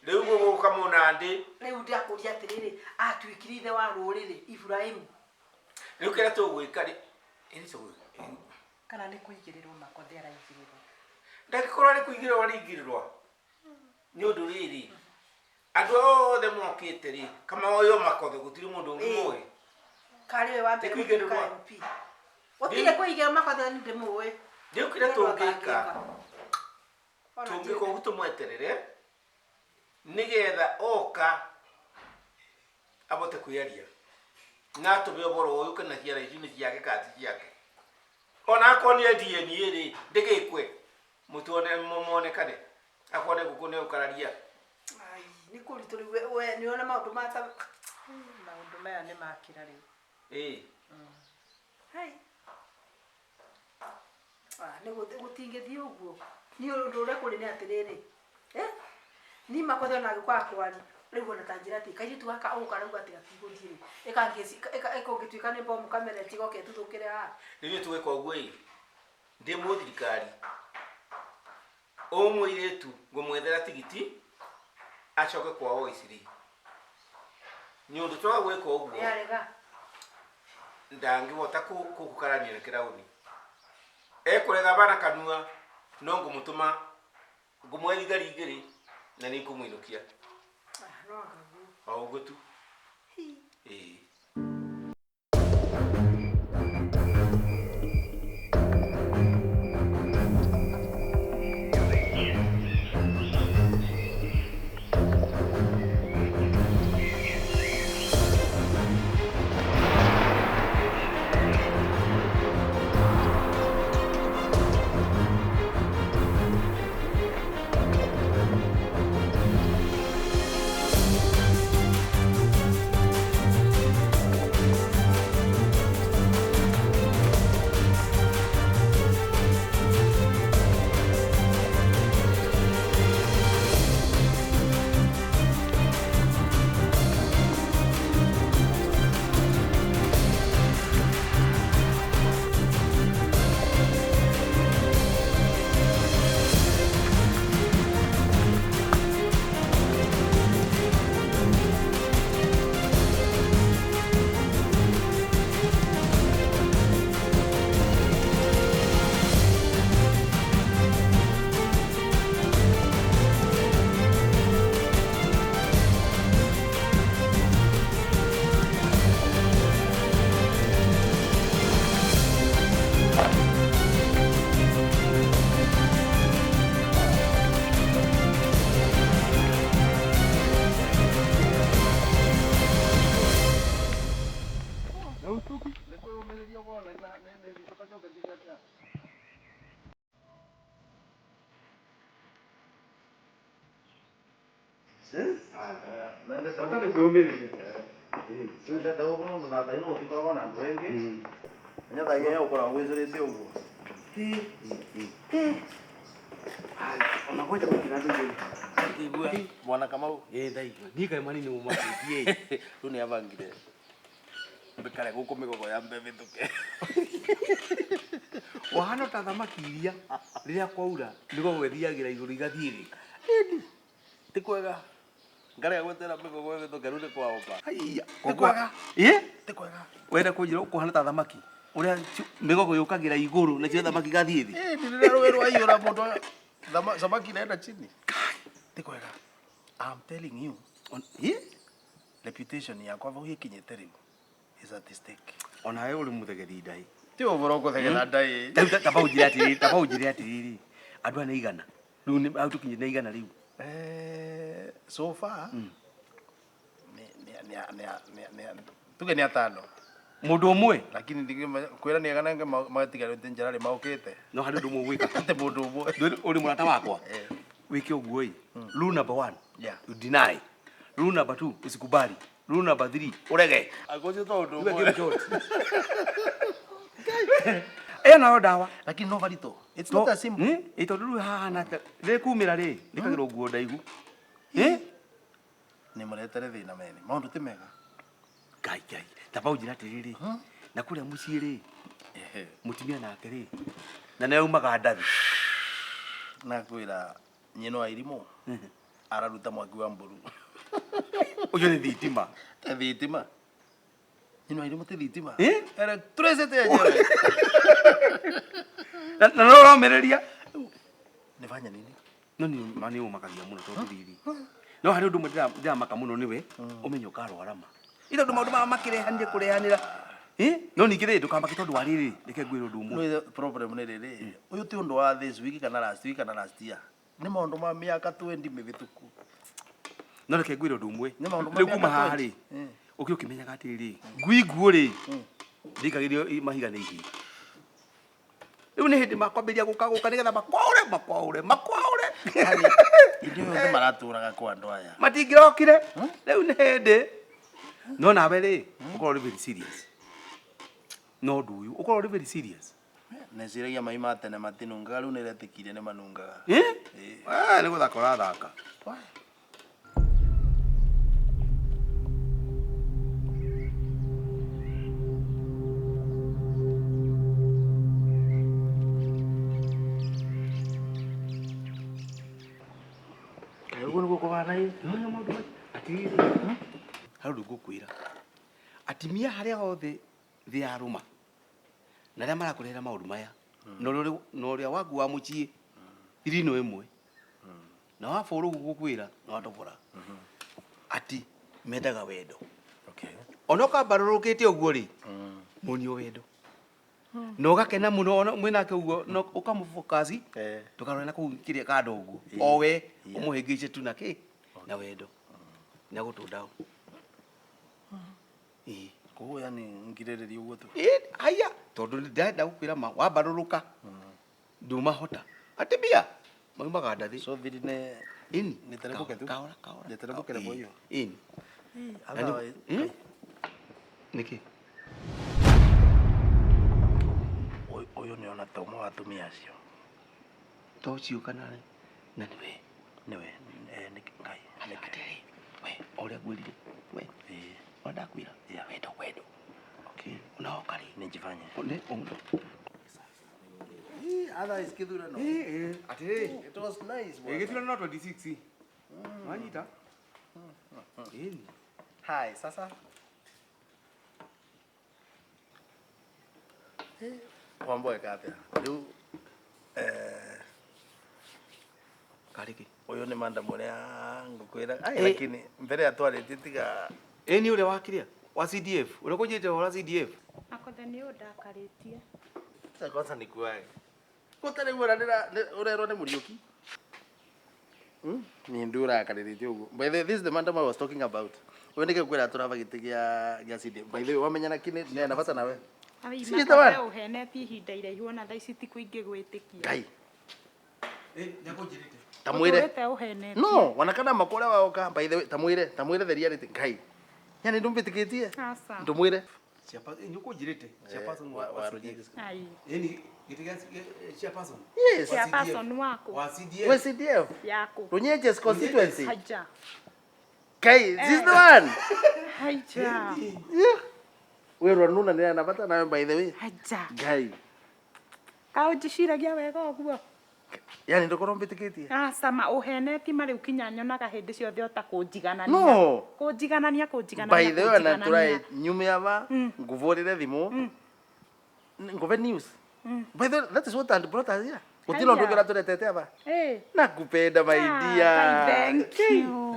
Rĩu gũgũka mũnandĩ. Rĩu ndakũria atĩrĩrĩ, atuĩkire ithe wa rũrĩrĩ Ibrahimu. Rĩu kĩrĩa tũgwĩka rĩ, Kana nĩ kũigĩrĩrwo makothe araigĩrĩrwo. Ndangĩkorwo arĩ kũigĩrĩrwo araigĩrĩrwo. Nĩ ũndũ rĩrĩ, andũ othe mokĩte rĩ, kama oyo makothe gũtirĩ mũndũ ũngĩ mũĩ. Karĩ we wa mbere Nĩ kũigĩrĩrwo. gũtuĩka MP. Gũtirĩ kũigĩrĩrwo makothe nĩ ndĩmũĩ. Rĩu kĩrĩa tũngĩka, Ona tũngĩka ũguo tũmweterere nĩgetha oka abote kwĩaria na atũme ũhoro ũyũ kana ciara ici nĩ ciake kana ti ciake. Ona akorwo nĩ DNA rĩ, ndĩgĩkwe mũtuone monekane akorwo nĩ ngũkũ nĩ ũkararia. Ai, nĩ kũritũ rĩu we nĩ ũrona maũndũ ma ta Maũndũ maya nĩ makĩra rĩu. Ĩĩ. Hai. Ah, nĩ gũtingĩthiĩ ũguo. Niĩ ũndũ ũrĩa kũrĩ nĩ atĩrĩrĩ. Ni makothe ona angĩkorwo akwari rĩu ona ta njĩra atĩ kairĩtu gaka ũgũka rauga atĩ gatigũthiĩ rĩ ĩkangĩtuĩka nĩ bomu kamera tigoke ĩtuthũkĩre haha. Rĩu tũgĩka ũguo ĩ, ndĩ mũthirikari ũyũ mũirĩtu ngũmwethera tigiti acoke kwao Isiri. Nĩ ũndũ twaga gwĩka ũguo Nĩarega. ndangĩhota kũkarania na kĩraũni. Ekũrega bana kanua no ngũmũtũma ngũmũhe thigari igĩrĩ na nĩ ikũmũinũkia. No anga ũguo. O ũguo tu. Ĩĩ. Mwana Kamau. Ĩ ndaigua. Niĩ kaĩ manini mũmakĩtie. Rĩu nĩ abangire. Mbikare gũkũ mĩgogo ya mbembe ĩthũke. Wahana ta thamaki iria rĩrĩa kwaura mĩgogo ĩthiagĩra igũrũ igathiĩ thĩ. Ti kwega. Ngarega gwetera mĩgogo ĩthũke rĩu nĩ kwaomba. Haiya. Ti kwega. Ĩ? Ti kwega. Wenda kũnjĩra ũkũhana ta thamaki ũrĩa mĩgogo yũkagĩra igũrũ nacio thamaki igathiĩ thĩ. Ĩ, ni rĩrĩa rũĩ rwaiyũra mũndũ samaki inaenda chini. Ti kwega. I'm telling you. Ĩ? Reputation yakwa vau ĩkinyĩte rĩu is at stake. Onawe ũrĩ mũthegethi ndaĩ. Ti ũhoro gũthegetha ndaĩ. Rĩu taba ũnjĩre atĩrĩrĩ, taba ũnjĩre atĩrĩrĩ, andũ aya nĩ igana. Rĩu nĩ hau tũkinyĩte nĩ igana rĩu. So far nĩ tuge nĩ atano. Mũndũ ũmwe? Lakini kwĩra nĩ agana angĩ magatigarĩte njĩra rĩ maũkĩte. No harĩ ũndũ ũmwe ũgwĩka. Atĩ mũndũ ũmwe. Ndũrĩ ũrĩ mũrata wakwa. Wĩke ũguo ĩ. Rule number 1. Yeah. You deny. Rule number 2, usikubali. Rule number 3, urege. Agocio to ũndũ Iwe ũmwe. game short. Ĩyo nayo ndawa. Lakini no barito. It's not that simple. Ĩ tondũ rĩu hahana ta rĩkumĩra rĩ, rĩkagĩrwo nguo ndaihu. Ĩ? Nĩ mũretere thĩna mene. Maũndũ ti mega. Ngai ngai. Taba ũnjĩre atĩrĩrĩ. Na kũrĩa mũciĩ rĩ, mũtumia nake rĩ, na nĩ aumaga ndathi. Na kwĩra nyina wa irimũ araruta mwaki wa mbũru. Ũcio nĩ thitima. Te thitima. Nyina wa irimũ ti thitima. Ĩ? Electricity yenyewe. Na no ũromĩrĩria. Nĩ fanya nini? No nĩ ma nĩ ũmakagia mũno tondũ rĩrĩ. No harĩ ũndũ ũmwe ndĩramaka mũno nĩwe, ũmenye ũkarwara ma. Ĩ tondũ maũndũ maya makĩrehanire kũrehanĩra. Ĩ? No ningĩ rĩ ndũkamake tondũ wa rĩrĩ, reke ngwĩre ũndũ ũmwe. No problem nĩ rĩrĩ, ũyũ ti ũndũ wa this week kana last week kana last year. Nĩ maũndũ ma mĩaka 20 mĩhĩtũku. No reke ngwĩre ũndũ ũmwe. Nĩ maũndũ ma Rĩu kuma mĩaka haha 20. rĩ, ũkĩ ũkĩmenyaga atĩrĩrĩ, ngui nguũ rĩ, ndĩikagĩrio mahiga nĩ ihĩĩ. Rĩu nĩ hĩndĩ makwambĩrĩria gũka gũka nĩgetha makwaũre, makwaũre, makwaũre. Hĩndĩ ĩyo othe maratũraga kwa andũ aya. Matingĩrokire. Rĩu nĩ hĩndĩ. No nawe rĩ, ũkorwo ũrĩ very serious. No ũndũ ũyũ, ũkorwo ũrĩ very serious. Neciragia mai ma tene matinungaga, rĩu nĩretĩkirie nĩ manungaga. Ĩ? Nĩ gũthaka ũrathaka. Kaĩ ũguo nĩguo kũhana ĩ? No nĩ maũndũ atĩrĩrĩ, harĩ ũndũ ngũkwĩra. Atumia harĩa hothe thĩ yarũma, na arĩa marakũrehera maũndũ maya, na ũrĩa waku wa mũciĩ, thiri ĩno ĩmwe. Na wa bũrũ ũguo ngũkwĩra, na watobora. Ati mendaga wendo. Ona ũkambarũrũkĩte ũguo rĩ, muonio wendo. Na ũgakena mũno ona mwĩnake ũguo, na ũkamũfocus, ndũkarore na kũu kĩrĩa kando ũguo. O we, ũmũhĩngĩce tu na kĩ? Na wendo. Na gũtũnda hau. Ĩĩ. Koguo yani ngirĩrĩria ũguo tu. Ĩĩ, haiya, tondũ ndĩrenda gũkwĩra ma, wambarũrũka, ndumahota. Atumia, maumaga ndathi. So thiri nĩ Ĩni. nĩteremũke tu. Kahora, kahora. Nĩteremũke na mũiyũ. Ĩni. Otherwise, Nĩkĩ? Ũyũ nĩ ona ta ũmwe wa atumia acio. To ũcio kana nĩ? Na nĩwe. Nĩwe, nĩ Ngai. Atĩrĩrĩ, we, o ũrĩa ngwĩrire, we. Ũrĩa ndakwĩra. Wendo, wendo. Okay. Unaoka rĩ? Nĩnjibanye. Nĩ, ũno. Otherwise kĩthurano. Ĩ, atĩrĩrĩ. It was nice, Ĩ, gĩthurano no 26. Wanyita? Ĩni. Hi, sasa. Wamboe atĩa? Rĩu karĩ kĩ? Ũyũ nĩ madam ũrĩa ngũkwĩra. Ai, lakini mbere ya twarĩtie tiga. Ĩ, nĩ ũrĩa wa kĩrĩa? Wa CDF. Ũrĩa kũnjĩte ũhoro wa CDF? Akothe nĩ ũyũ ndakarĩtie. Sasa kwanza nikuae. Gũtarĩ guo na ũrerwo nĩ Mũriũki. Ni ndũrakarĩrĩtie ũguo. By the way, this is the madam I was talking about. Ũyũ nĩkĩo ngwĩra tũraba gĩtĩ gĩa CDF. By the way, wamenya na kĩ nĩ na bata nawe. Ai, Si the one. Makothe ũhenetie ihinda iraihu ona thaa ici ti kũingĩ gwĩtĩkia. Ngai. Ĩ, nĩakũnjĩrĩte. Tamwĩre. Ũtũrĩte ũhenetie. No, wanakana makore waoka. By the way, tamwĩre, tamwĩre the reality. Ngai. Yani ndũmbĩtĩkĩtie? Aca. Ndũmwĩre. Chairperson, nĩ ũkũnjĩrĩte. Chairperson wa wa CDF. Ai. Ĩni, gĩtĩ gĩa chairperson. Yes. Wa CDF. Chairperson waku. Wa CDF. Wa CDF. Yaku. Runyenjes constituency. Haja. Kai, this is the one. Haja. Yeah. Wĩrwo nuna nĩ na bata nawe by the way. Aja. Ngai. Kaũ njĩciragia wega ũguo. Yani ndũkorwo mbĩtĩkĩtie. Aca ma ũheneti ma rĩu kinya nyonaga hĩndĩ ciothe ota kũnjiganania. No. Kũnjiganania kũnjiganania. By the way na kũnjiganania. tũraĩ nyume ava nguvũrĩre thimũ nguve news. By the way that is what had brought us here. Gũtirĩ ũndũ ũngĩ ũratũretete ava. Eh. Nakupenda my dear. Ngai, thank you.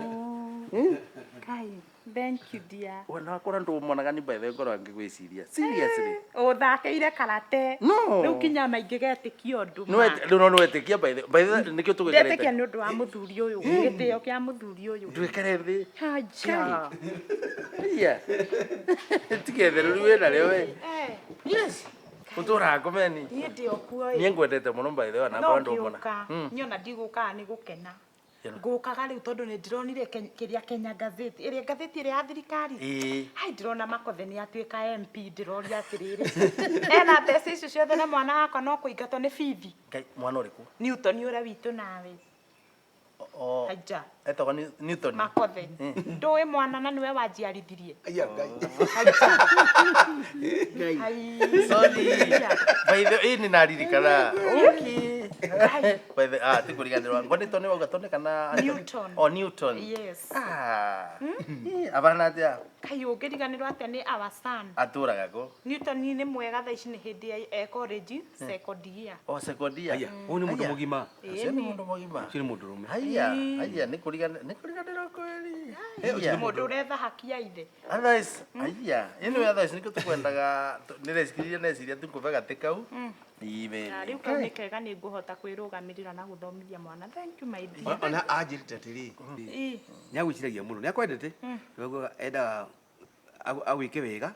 Ngai, thank you dear. Ona wakora ndũmonaga ni by the way ngorwo ngĩgwĩciria. Seriously. Ũthakeire karate. No. Rĩu kinya na ingĩgetĩkia ũndũ. Nĩ rĩu no nĩwetĩkia by the way nĩkĩo Ndetĩkia tũgũikarĩte. nĩ ũndũ wa mũthuri ũyũ. Gĩtĩo kĩa mũthuri ũyũ. Ndwĩkare thĩ. Aja. Iya. Tigethere rĩu wĩna rĩo we. Eh. Yes. Ũtũraga ngomeni. Niĩ ndĩ o kuo ĩ. Niĩ ngwendete mũno by the way na No ngorwo ndũmona. ngĩũka niĩ ona ndigũkaga nĩ gũkena. Ngũkaga rĩu tondũ nĩ ndĩronire kĩrĩa Kenya Gazeti ĩrĩa ngathĩti ĩrĩa ya thirikari. Ĩĩ. Hai ndĩrona Makothe nĩ atuĩka MP ndĩroria atĩrĩrĩ. Ena mbeca icio ciothe na mwana wakwa no kũingatwo nĩ bithi. Ngai mwana ũrĩkũ? Newton ũrĩa witũ nawe. O Aja. etagwo Newton. Makothe. Ndũĩ mwana na nĩwe wanjiarithirie. Aya Ngai. Hai. Sorry. By the way nĩ naririkana. Okay. By the ah tikũriganĩrwo. Ngo Newton wauga tone kana Newton. Oh Newton. Yes. Ah. Ĩ, Abana atĩa? Kai ũngĩriganĩrwo atĩa nĩ our son. Atũraga kũ? Newton nĩ mwega thaa ici nĩ hĩndĩ ya e college second year. O second year. Aya, ũyũ nĩ mũndũ Aya. mũgima. Ũcio nĩ mũndũ mũgima. Ũcio nĩ mũndũrũme. Haya, haya nĩ kũriganĩrwo nĩ kũriganĩrwo kweli. Haya. Mũndũ ũretha haki ya ithe. Otherwise, haya, anyway otherwise nĩkĩo tũkwendaga nĩreciria neciria tũkũbe gatĩ kau. Ime. Na rĩu kau nĩ kega nĩ ngũhota kwĩrũgamĩrĩra na gũthomithia mwana. Thank you my dear. Ona anjĩrĩte atĩrĩ. Ĩ. Nĩ agwĩciragia mũno. Nĩ akwendete. Nĩguo endaga agwĩke wega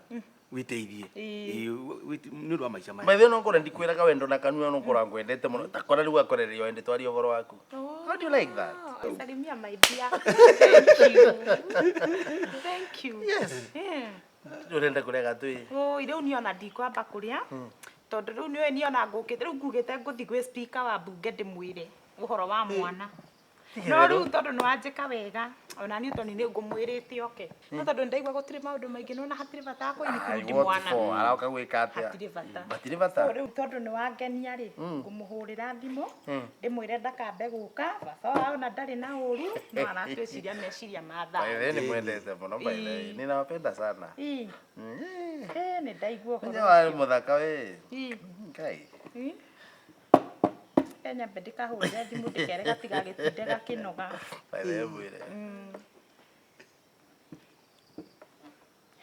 wĩteithie. Ĩ. Ĩ, nĩ ũndũ wa maica maya. By the way no ngore ndikwĩraga wendo na kanua no ngora ngwendete mũno. Takora rĩu akorererio ende twarie ũhoro waku. How do you like that? Oh, salimia my dear. Thank you. Thank you. Yes. Yeah. Ũrenda kũrĩa gatĩ? Oi, rĩu niĩ ona ndikwamba kũrĩa tondũ rĩu nĩũĩ niĩ ona ngũkĩte rĩu ngugĩte ngũthiĩ gwĩ speaker wa mbunge ndĩmwĩre ũhoro wa mwana no rĩu tondũ nĩ wanjĩka wega ona Newton nĩ ngũmwĩrĩte oke no tondũ nĩndaigua gũtirĩ maũndũ maingĩ nĩwona hatirĩ bata wa Ai, kũinikũrundi what mwana for? Arauka gwĩka atĩa? Hatirĩ bata. Hatirĩ bata. So rĩu tondũ nĩ wangenia rĩ ngũmũhũrĩra thimũ ndĩmwĩre ndakambe gũka baba wao na ndarĩ na ũru no aratwĩciria meciria ma By the way thayũ nĩ mwendete mũno by the way. Ninawapenda sana. Ĩ. Eh, nĩ ndaigua ũhoro Nĩ wa ũcio. mũthaka we. Ĩ. Ngai. Ĩ. Nyambe ndĩkahũrĩre thimũ ndĩkere gatigagĩtinde gakĩnoga. By the way mwĩre.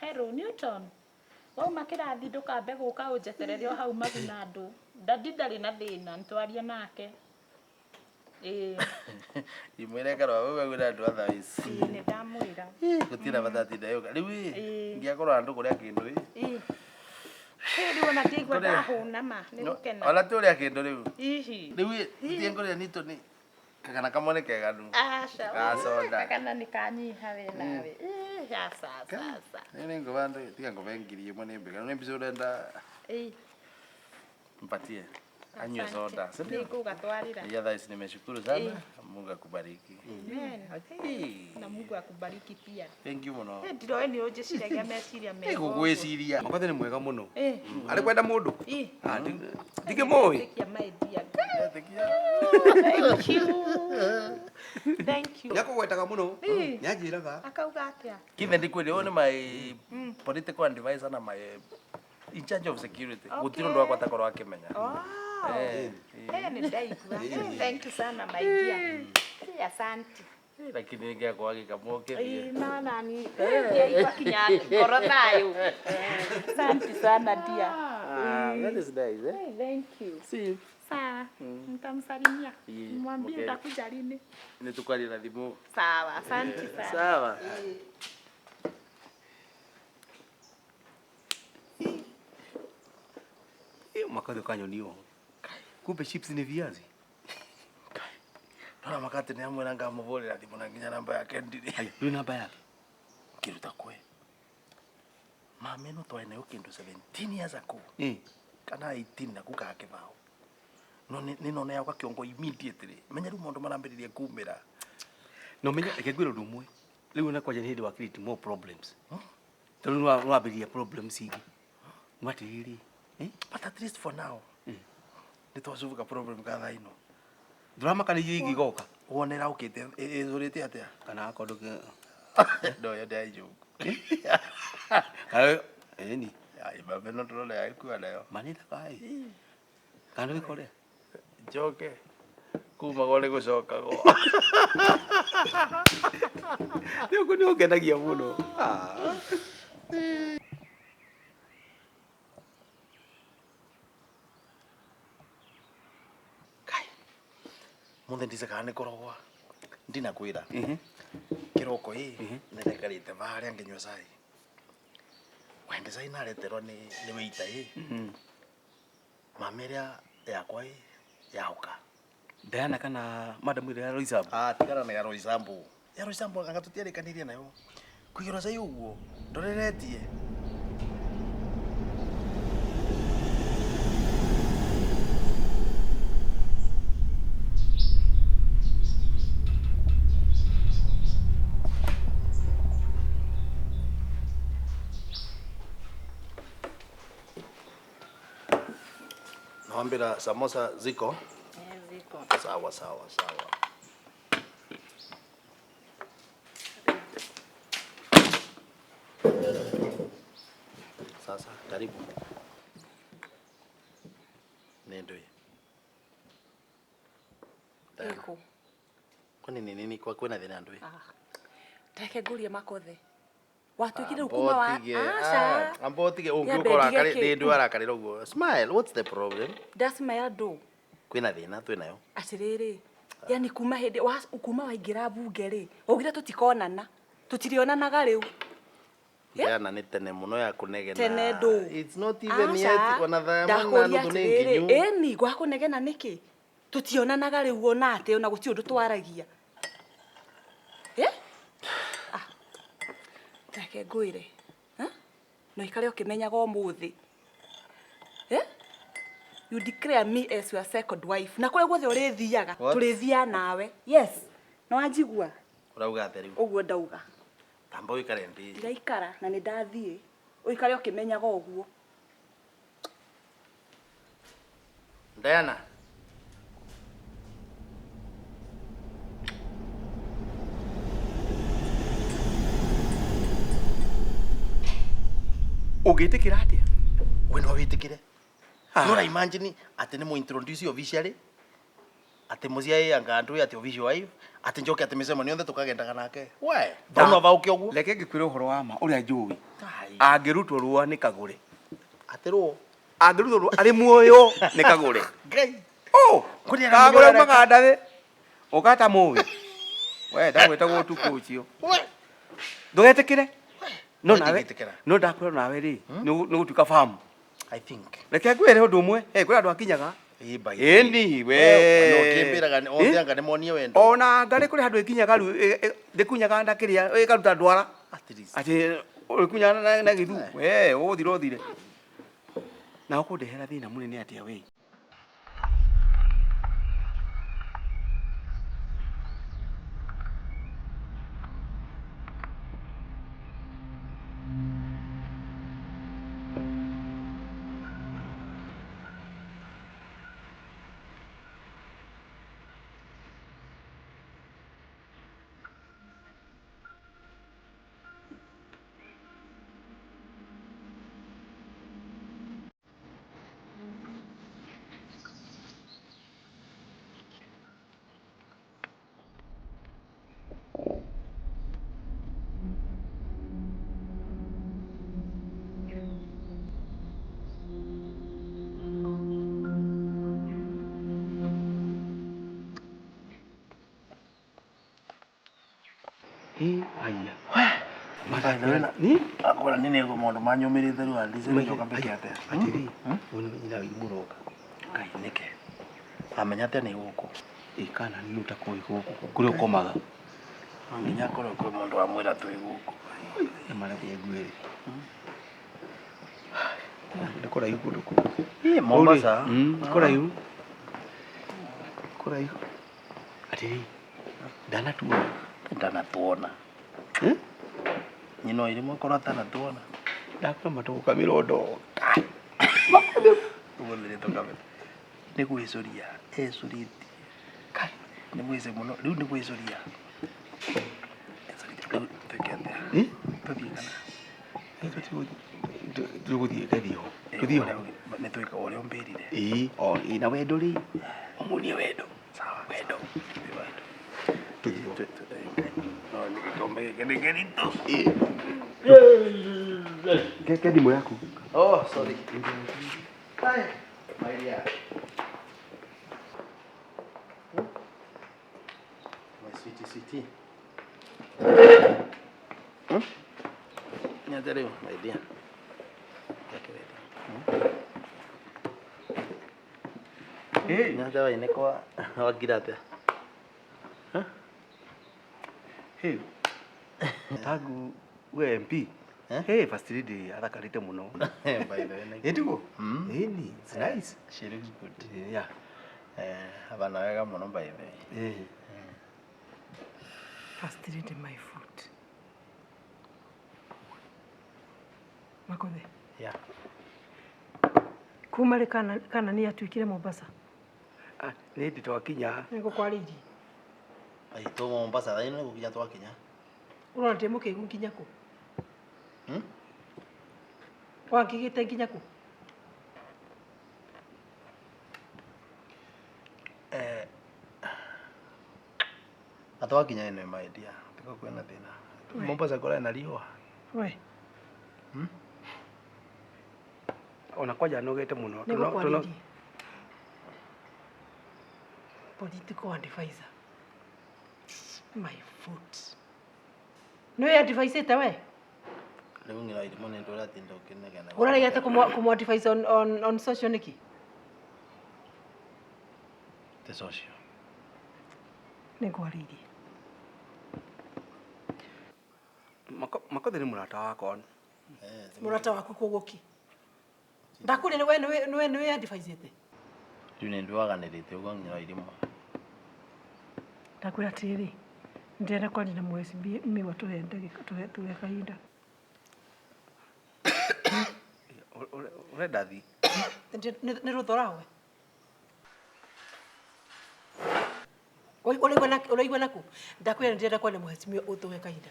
Hello Newton. Wauma kĩrathi ndũkambe gũka ũnjeterere o hau maguna andũ. Dadi ndarĩ na thĩna nĩtwarie nake. Ĩĩ, Imwĩre karwa wewe wĩra andũ otherwise. ĩĩ nĩ ndamwĩra. Gũtirĩ bata atinda yoka. Rĩu ĩ Ĩĩ. ngĩakorwo andũ kũrĩa kĩndũ ĩ. Ĩĩ. Ĩ, rĩu ona ndiaigua Kũrĩa- ndahũna ma nĩ gũkena. Ona tũrĩa kĩndũ rĩu. Ihi. Rĩu ĩ thiĩ ngũrĩa Newton kagana kamwe nĩ keganu. Aca. Gacoda. Kana nĩ kanyiha we nawe. Ĩ, aca aca aca. Nĩ ngũba ndũ tiga ngũbe 1000 nĩ mbega. Nĩ mbica ũrenda Ĩĩ. mpatie. Anywe soda. Si ndio? Nĩngũgatwarĩra. Yeah, otherwise nimeshukuru sana. Mungu akubariki. Amen. Na Mungu akubariki pia. Thank you mũno. Eh, ndiroĩ nĩ ũnjĩciragia meciria mega. Nĩngũgwĩciria. Makothe nĩ mwega mũno. Ĩ. Arĩ kwenda mũndũ? Ĩ. Ah, ndikĩmũĩ. Ndetĩkia my dear. Thank you. Thank you. Nĩ akũgwetaga mũno. Ĩ. Nĩ anjĩraga. Akauga atĩa? Kithe ndikwĩre ũyũ nĩ my political advisor na my in charge of security. Gũtirĩ ũndũ wakwa atakorwo akĩmenya. Oh. Eh, Eh, nĩ ndaigua. Eh, Thank you sana my dear. Eh, Asante. Lakini nĩngĩakorwo agĩkamwo Ĩ, kĩthiĩ. na nani. Ndiaigua kinya ngoro thayũ. Asante sana dear. Ah, that is nice, eh? Eh, Thank you. See you. Sawa. Nitamsalimia. Ĩ, Mwambie okay. utakuja lini. Nĩ tũkwaria na thimũ. Sawa, asante sana. Sawa. Ĩ, Makothe ũkanyoni ũũ. Kumbe chips ni viazi. Ndona makati nĩ amwĩra ngamũhũrĩra thimũ na nginya namba yake ndirĩ. Haya, ndũrĩ namba yake. Ngĩruta kwe. Mami ĩno twarĩ nayo kĩndũ 17 years ago. Ĩ. Kana 18 na kukaa kĩbao. No nĩ nona yakwa kĩongo immediately. Menya rĩu maũndũ marambĩrĩria kumĩra. Na ũmenye reke ngwĩre ũndũ ũmwe. Rĩu ona kwanja nĩ hĩndĩ wa create more problems. Tondũ nĩ wambĩrĩria problems ingĩ. Mwatiriri. But at least for now nĩ twacubuka problem ka thaa ino. Ndũramaka nĩ irio ingĩgoka. Wonera ũkĩte ĩzũrĩte atĩa? Kana akorwo ndũkĩ No yo ndĩraijũku. Kana ĩni. Ai mbembe no ndĩrona yagĩkua nayo. Manĩ thaka ĩ. Kana ndũgĩkore. Njoke. Kumagwo nĩ gũcokagwo. Nĩ ũguo nĩ ũngenagia mũno. Ah. Muthe ndice kana nĩ kũrogwa. Ndinakwĩra. Kĩroko ĩ nĩndekarĩte harĩa ngĩnyua cai. Wende cai nareterwo nĩ waiter ĩ. Mama ĩrĩa yakwa ĩ yaũka. Diana kana madam ĩrĩa ya Roysambu? Ah, tigana na ya Roysambu. Ya Roysambu anga tũtiarĩkanĩirie nayo. Kũigĩrwo cai ũguo ndoreretie. Nawambira samosa ziko? Ziko. Sawa sawa sawa. Sasa karibu. Nendoi. Ĩkũ. Kwani ni nini kwa kwina thina ndui? Reke ngũrie makothe. Watuĩkire rĩu kuma wa Aca. Amba utige Nyambe ungiuka ndige urakare kĩ? ndi arakarira uguo. Smile, what's the problem? Ndacimaya ndũ. Kwina thina twinayo. Atĩrĩrĩ, yani kuma hĩndĩ wa kuma waingĩra mbunge rĩ, waugire tũtikonana. Tũtirionanaga rĩu. Diana nĩ tene mũno ya kũnegena. Tene ndũ. It's not even yet ona thaa ĩmwe na Ndakũria nuthu nĩ atĩrĩrĩ, nginyu. ĩni gwakũnegena nĩkĩ? Tũtionanaga rĩu ona atĩ ona gũtirĩ ũndũ twaragia. Eh? Ah. Reke ngwĩre. Eh? No ikare ũkĩmenyaga ũmũthĩ. Eh? You declare me as your second wife. Na kũrĩa guothe ũrĩthiaga, What? tũrĩthiaga nawe. Yes. No wanjigua? Ũrauga atĩa rĩu? Ũguo ndauga. Tamba ũikare ndĩ. Ndiraikara na nĩ ndathiĩ. Ũikare ũkĩmenyaga ũguo. Diana. Ũngĩtĩkĩra atĩa? We no wĩtĩkĩre. No ra imagine atĩ nĩ mũ introduce officially atĩ mũciĩ anga ndũĩ atĩ official wife atĩ njoke atĩ mĩcemanio yothe tũkagendaga nake. We, no bauke ũguo. Reke ngĩkwĩre ũhoro wa ma ũrĩa njũĩ. Angĩrutwo rũa nĩ kagũre. Atĩ rũa? Angĩrutwo rũa arĩ muoyo nĩ kagũre. Ngai. Oh, Kũrĩa kagũre areka. umaga ndathĩ. Ũkata mũĩ. We ndagwĩtagwo ũtukũ ũcio. We. Ndũgetĩkĩre. No We nawe ndingĩtĩkĩra. no ndakwĩra nawe rĩ nĩ ũgũtuĩka famu. I think. Reke ngwĩre ũndũ ũmwe, kwĩ andũ akinyaga. Ĩ by Ĩni we. No kĩmbĩraga othe anga nĩ monie wendo. Ona ngarĩ kũrĩ handũ ĩkinyaga rĩu ndĩkunyaga nda kĩrĩa ĩkaruta ndwara. Atĩ ũrĩkunyaga na gĩthu. We ũgũthira ũthire. Na ũkũndehera thĩna mũnene atĩa we? Haya. Ni akora nini ngo maũndũ manyũmĩrĩte rĩu andice njoka mbeke atĩa? Atĩrĩ, ũyũ nyina wa mũroka. Ngai nĩke. Amenya atĩa nĩ gũkũ? Ĩ kana nĩ ũtakoĩ gũkũ kũrĩa ũkomaga. No nginya akorwo kwĩ mũndũ wamwĩra twĩ gũkũ. Nĩ mareke nguĩre. Nĩ kũraihu kũndũ kũu. Ĩ Mombasa. Kũraihu. Kũraihu. Atĩrĩ, ndanatuona. Ndanatuona. Nyina wa irimũ akorwo atanatuona. Ndakora matũgũka mĩrondo. Nĩ gwĩcũria ecũrĩtie. Kai nĩ mwĩce mũno rĩu nĩ gwĩcũria. Rĩu twĩke atĩa? Tũthiĩ kana? Tũgũthiĩ ngathiĩ ho. Tũthiĩ ho. Nĩ twĩka ũrĩa ũmbĩrire. Ĩĩ, o ĩ na wendo rĩ. Ũmuonie wendo. Sawa. Wendo. Tũthiĩ ho. No nĩ gĩkombe gĩkĩ nĩ kĩritũ. Ke thimũ yaku. Oh, sorry. Hi, my dear. My sweetie, sweetie. Hmm? Nyate rĩu, my dear. Gakĩrĩte. Nyate wa inĩ kwa wangira atĩa? Hey. Tagu we MP. Hey, first lady athakarĩte mũno. By the way, Ĩ tiguo? Ĩni, it's nice. She looks good. Yeah. Abana wega mũno by the way. Eh. First lady my foot. Makothe. Yeah. Kuma rĩ kana kana nĩ atuĩkire Mombasa. Ah, nĩ ndĩ twakinya. Nĩ ngũkwarĩirie. Ai, tũ Mombasa thaa ĩno nĩ gũkinya twakinya. Ũrona ndĩ mũkĩgu nginya kũ? Hmm? Wangĩgĩte nginya kũ? Eh, na twakinya ĩno my dear. Tiga kwĩna thĩna. We. Mombasa kũrĩ na riũa. We. Ona kwanja nogete mũno. Nĩ ngũkwarĩirie. Political advisor. My foot. Nĩ advisĩte we? Rĩu ng'ira irimũ nĩ ndũratinda ũkĩnegena. Ũraregete kũmũ advise on social nĩkĩ? Ti social. Nĩ ngwarĩirie. Makothe nĩ mũrata wakwa. Mũrata waku koguo ki? Ndakũria nĩ we nĩ we advisĩte. Rĩu nĩ ndwaganĩrĩte ũguo ng'ira irimũ. Ndakwĩra atĩrĩrĩ, ndĩrenda kwaria na mheshimiwa tũhe ndagĩka tũhe kahinda. Ũrenda thi? Nĩ rũtha ũrahoya? Ũraigua nakũ? Ndakwĩra ndĩrenda kwaria na mheshimiwa ũtũhe kahinda.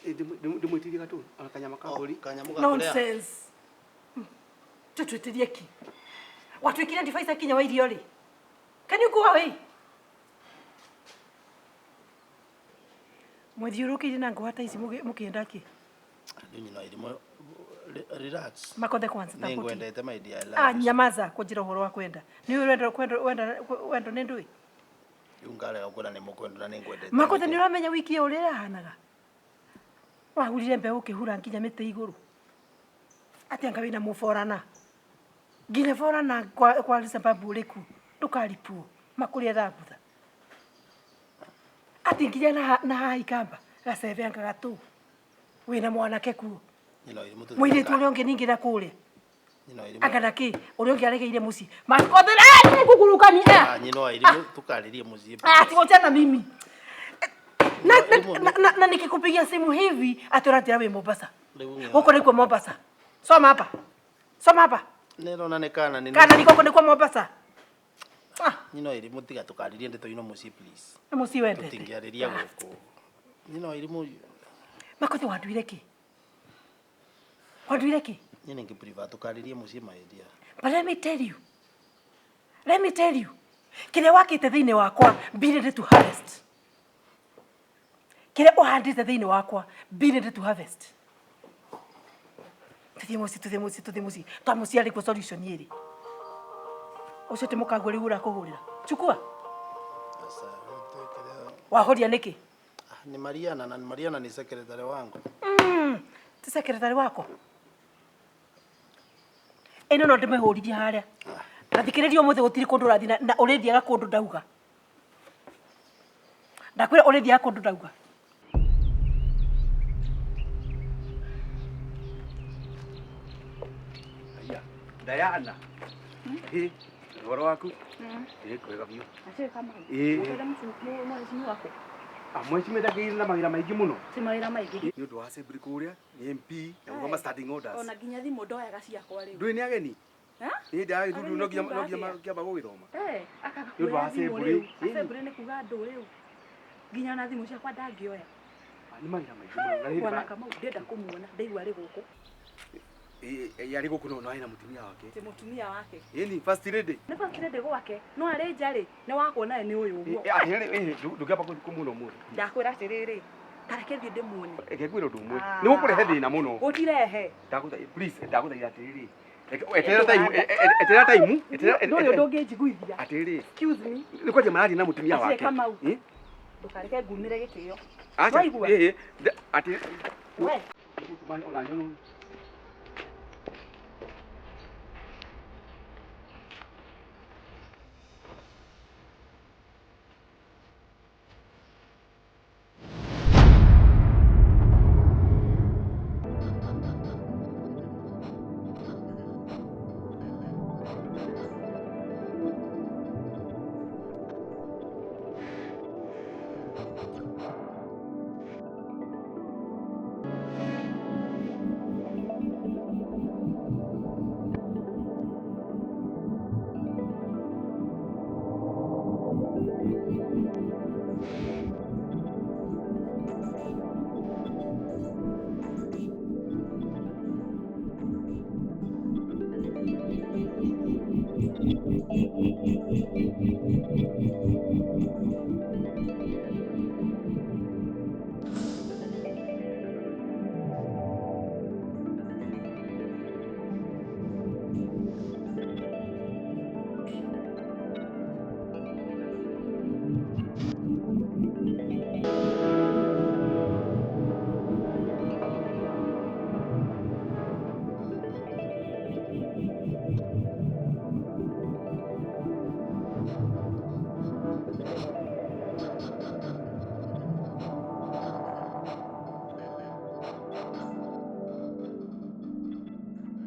Ndĩmwĩtirie gatũ ona kanyama ka mbũri. Nonsense. Tũtwĩtirie ki? Watuĩkire advisor kinya wa irio rĩ? Can you go away? Mwĩthiũrũrũkĩirie na ngũha ta ici mũkĩenda kĩ? Rĩu nyina irimũ relax. Makothe kwanza Nĩ tapoti. ngwendete my dear. I love Ah, you. nyamaza kũnjĩra ũhoro wa kwenda. Nĩ ũĩ wendo kwenda wenda wendo nĩ ndũĩ? Rĩu ngarega kwĩra nĩ mũkwenda na nĩ ngwendete. Makothe nĩ ũramenya wiki ĩyo ũrĩa ĩrahanaga? Wahurire mbeũ ũkĩhura nginya mĩtĩ igũrũ. Atĩ anga wĩna mũborana. Nginya borana kwa sababu ũrĩkũ ndũkaripwo makũrĩa thambutha. Atĩ nginya na haha ikamba gacebe anga gatũ wĩna mwanake kuo. Nyina irimũ tũthiĩ Mũirĩtu ũrĩa ũngĩ ningĩ na kũrĩa. Nyina irimũ. Anga na kĩ ũrĩa ũngĩ aregeire mũciĩ. Makothe nĩ ngũkũrũkania. Ah, nyina wa irimũ tũkarĩrie mũciĩ. Ah, wachana mimi. Na nikikupigia simu hivi ati ũranjĩra wĩ Mombasa. Rĩu ng'ira. Gũkũ nĩkuo Mombasa. Soma hapa. Soma hapa. Nĩrona nĩ kana nĩ. Kana nĩ gũkũ nĩkuo Mombasa. Ah, Nyina wa irimũ tiga tũkarĩrie ndeto ino mũciĩ please. nĩ mũciĩ wendete. Tũtingĩarĩria gũkũ. Nyina wa irimũ Makothe wanduire kĩ? Wanduire kĩ? nyine ngĩ prefer tũkarĩrie mũciĩ my dear. But let me tell you. Let me tell you. Kĩrĩa wakĩte thĩinĩ wakwa be ready to harvest. Kĩrĩa ũhandĩte thĩinĩ wakwa be ready to harvest. Tũthiĩ mũciĩ, tũthiĩ mũciĩ, tũthiĩ mũciĩ. Twa mũciĩ arĩ kuo solution ĩrĩ. Ũcio ti mũkanguo rĩu ũrakũhũrĩra. Chukua. Sasa Wahoria nĩkĩ? Ni Mariana na Mariana ni secretary wangu. Ti secretary wako. Ĩno no ndĩmĩhũrithie harĩa. Na thikĩrĩria ũmũthĩ gũtirĩ kũndũ ũrathiĩ na ũrĩthiaga kũndũ ndauga. Ndakwĩra ũrĩthiaga kũndũ ndauga. Aya, Diana. Ĩ, ũhoro waku? Ĩ, kwega biũ. Acio kama. Ĩ. Ũkwenda mheshimiwa waku? Mheshimiwa ndakĩire na mawĩra maingĩ mũno. Ti mawĩra maingĩ. Nĩ ũndũ wa assembly kũrĩa nĩ MP na gũthoma standing orders. Ona nginya thimũ ndoyaga ciakwa rĩu. Ndũĩ nĩ ageni? Ha? Nĩ hĩndĩ ya gĩthurano no nginya Ageni no nginya kuga atĩa? kĩamba gũgĩthoma. Eh, akaga Nĩ ũndũ wa kuoya thimũ assembly. rĩu. Assembly nĩ kuga andũ rĩu. Nginya ona thimũ ciakwa ndangĩoya. Nĩ mawĩra maingĩ mũno. Na hĩndĩ Bwana Kamau ndĩrenda kũmuona, ndaigua arĩ gũkũ. Arĩ gũkũ no arĩ na mũtumia wake. Ti mũtumia wake. Ĩni first lady. Nĩ first lady gwake, no arĩ nja rĩ, nĩ wakuona nĩ ũyũ ũguo. Atĩrĩrĩ, ndũngĩamba kũmuona ũmũthĩ. Ndakwĩra atĩrĩrĩ, ta reke thiĩ ndĩmuone. Reke ngwĩre ũndũ ũmwe. Nĩ gũkũrehe thĩna mũno. Gũtirehe. Ndagũthaitha, please, ndagũthaitha atĩrĩrĩ. Eterera time, eterera time, eterera. Ndũrĩ ũndũ ũngĩnjiguithia. Atĩrĩrĩ. Excuse me. Nĩ kwanja mararia na mũtumia Acie wake. Kamau. Eh? Ndũkareke ngumĩre gĩtĩo. Acha. Waigua? Eh, atĩ We.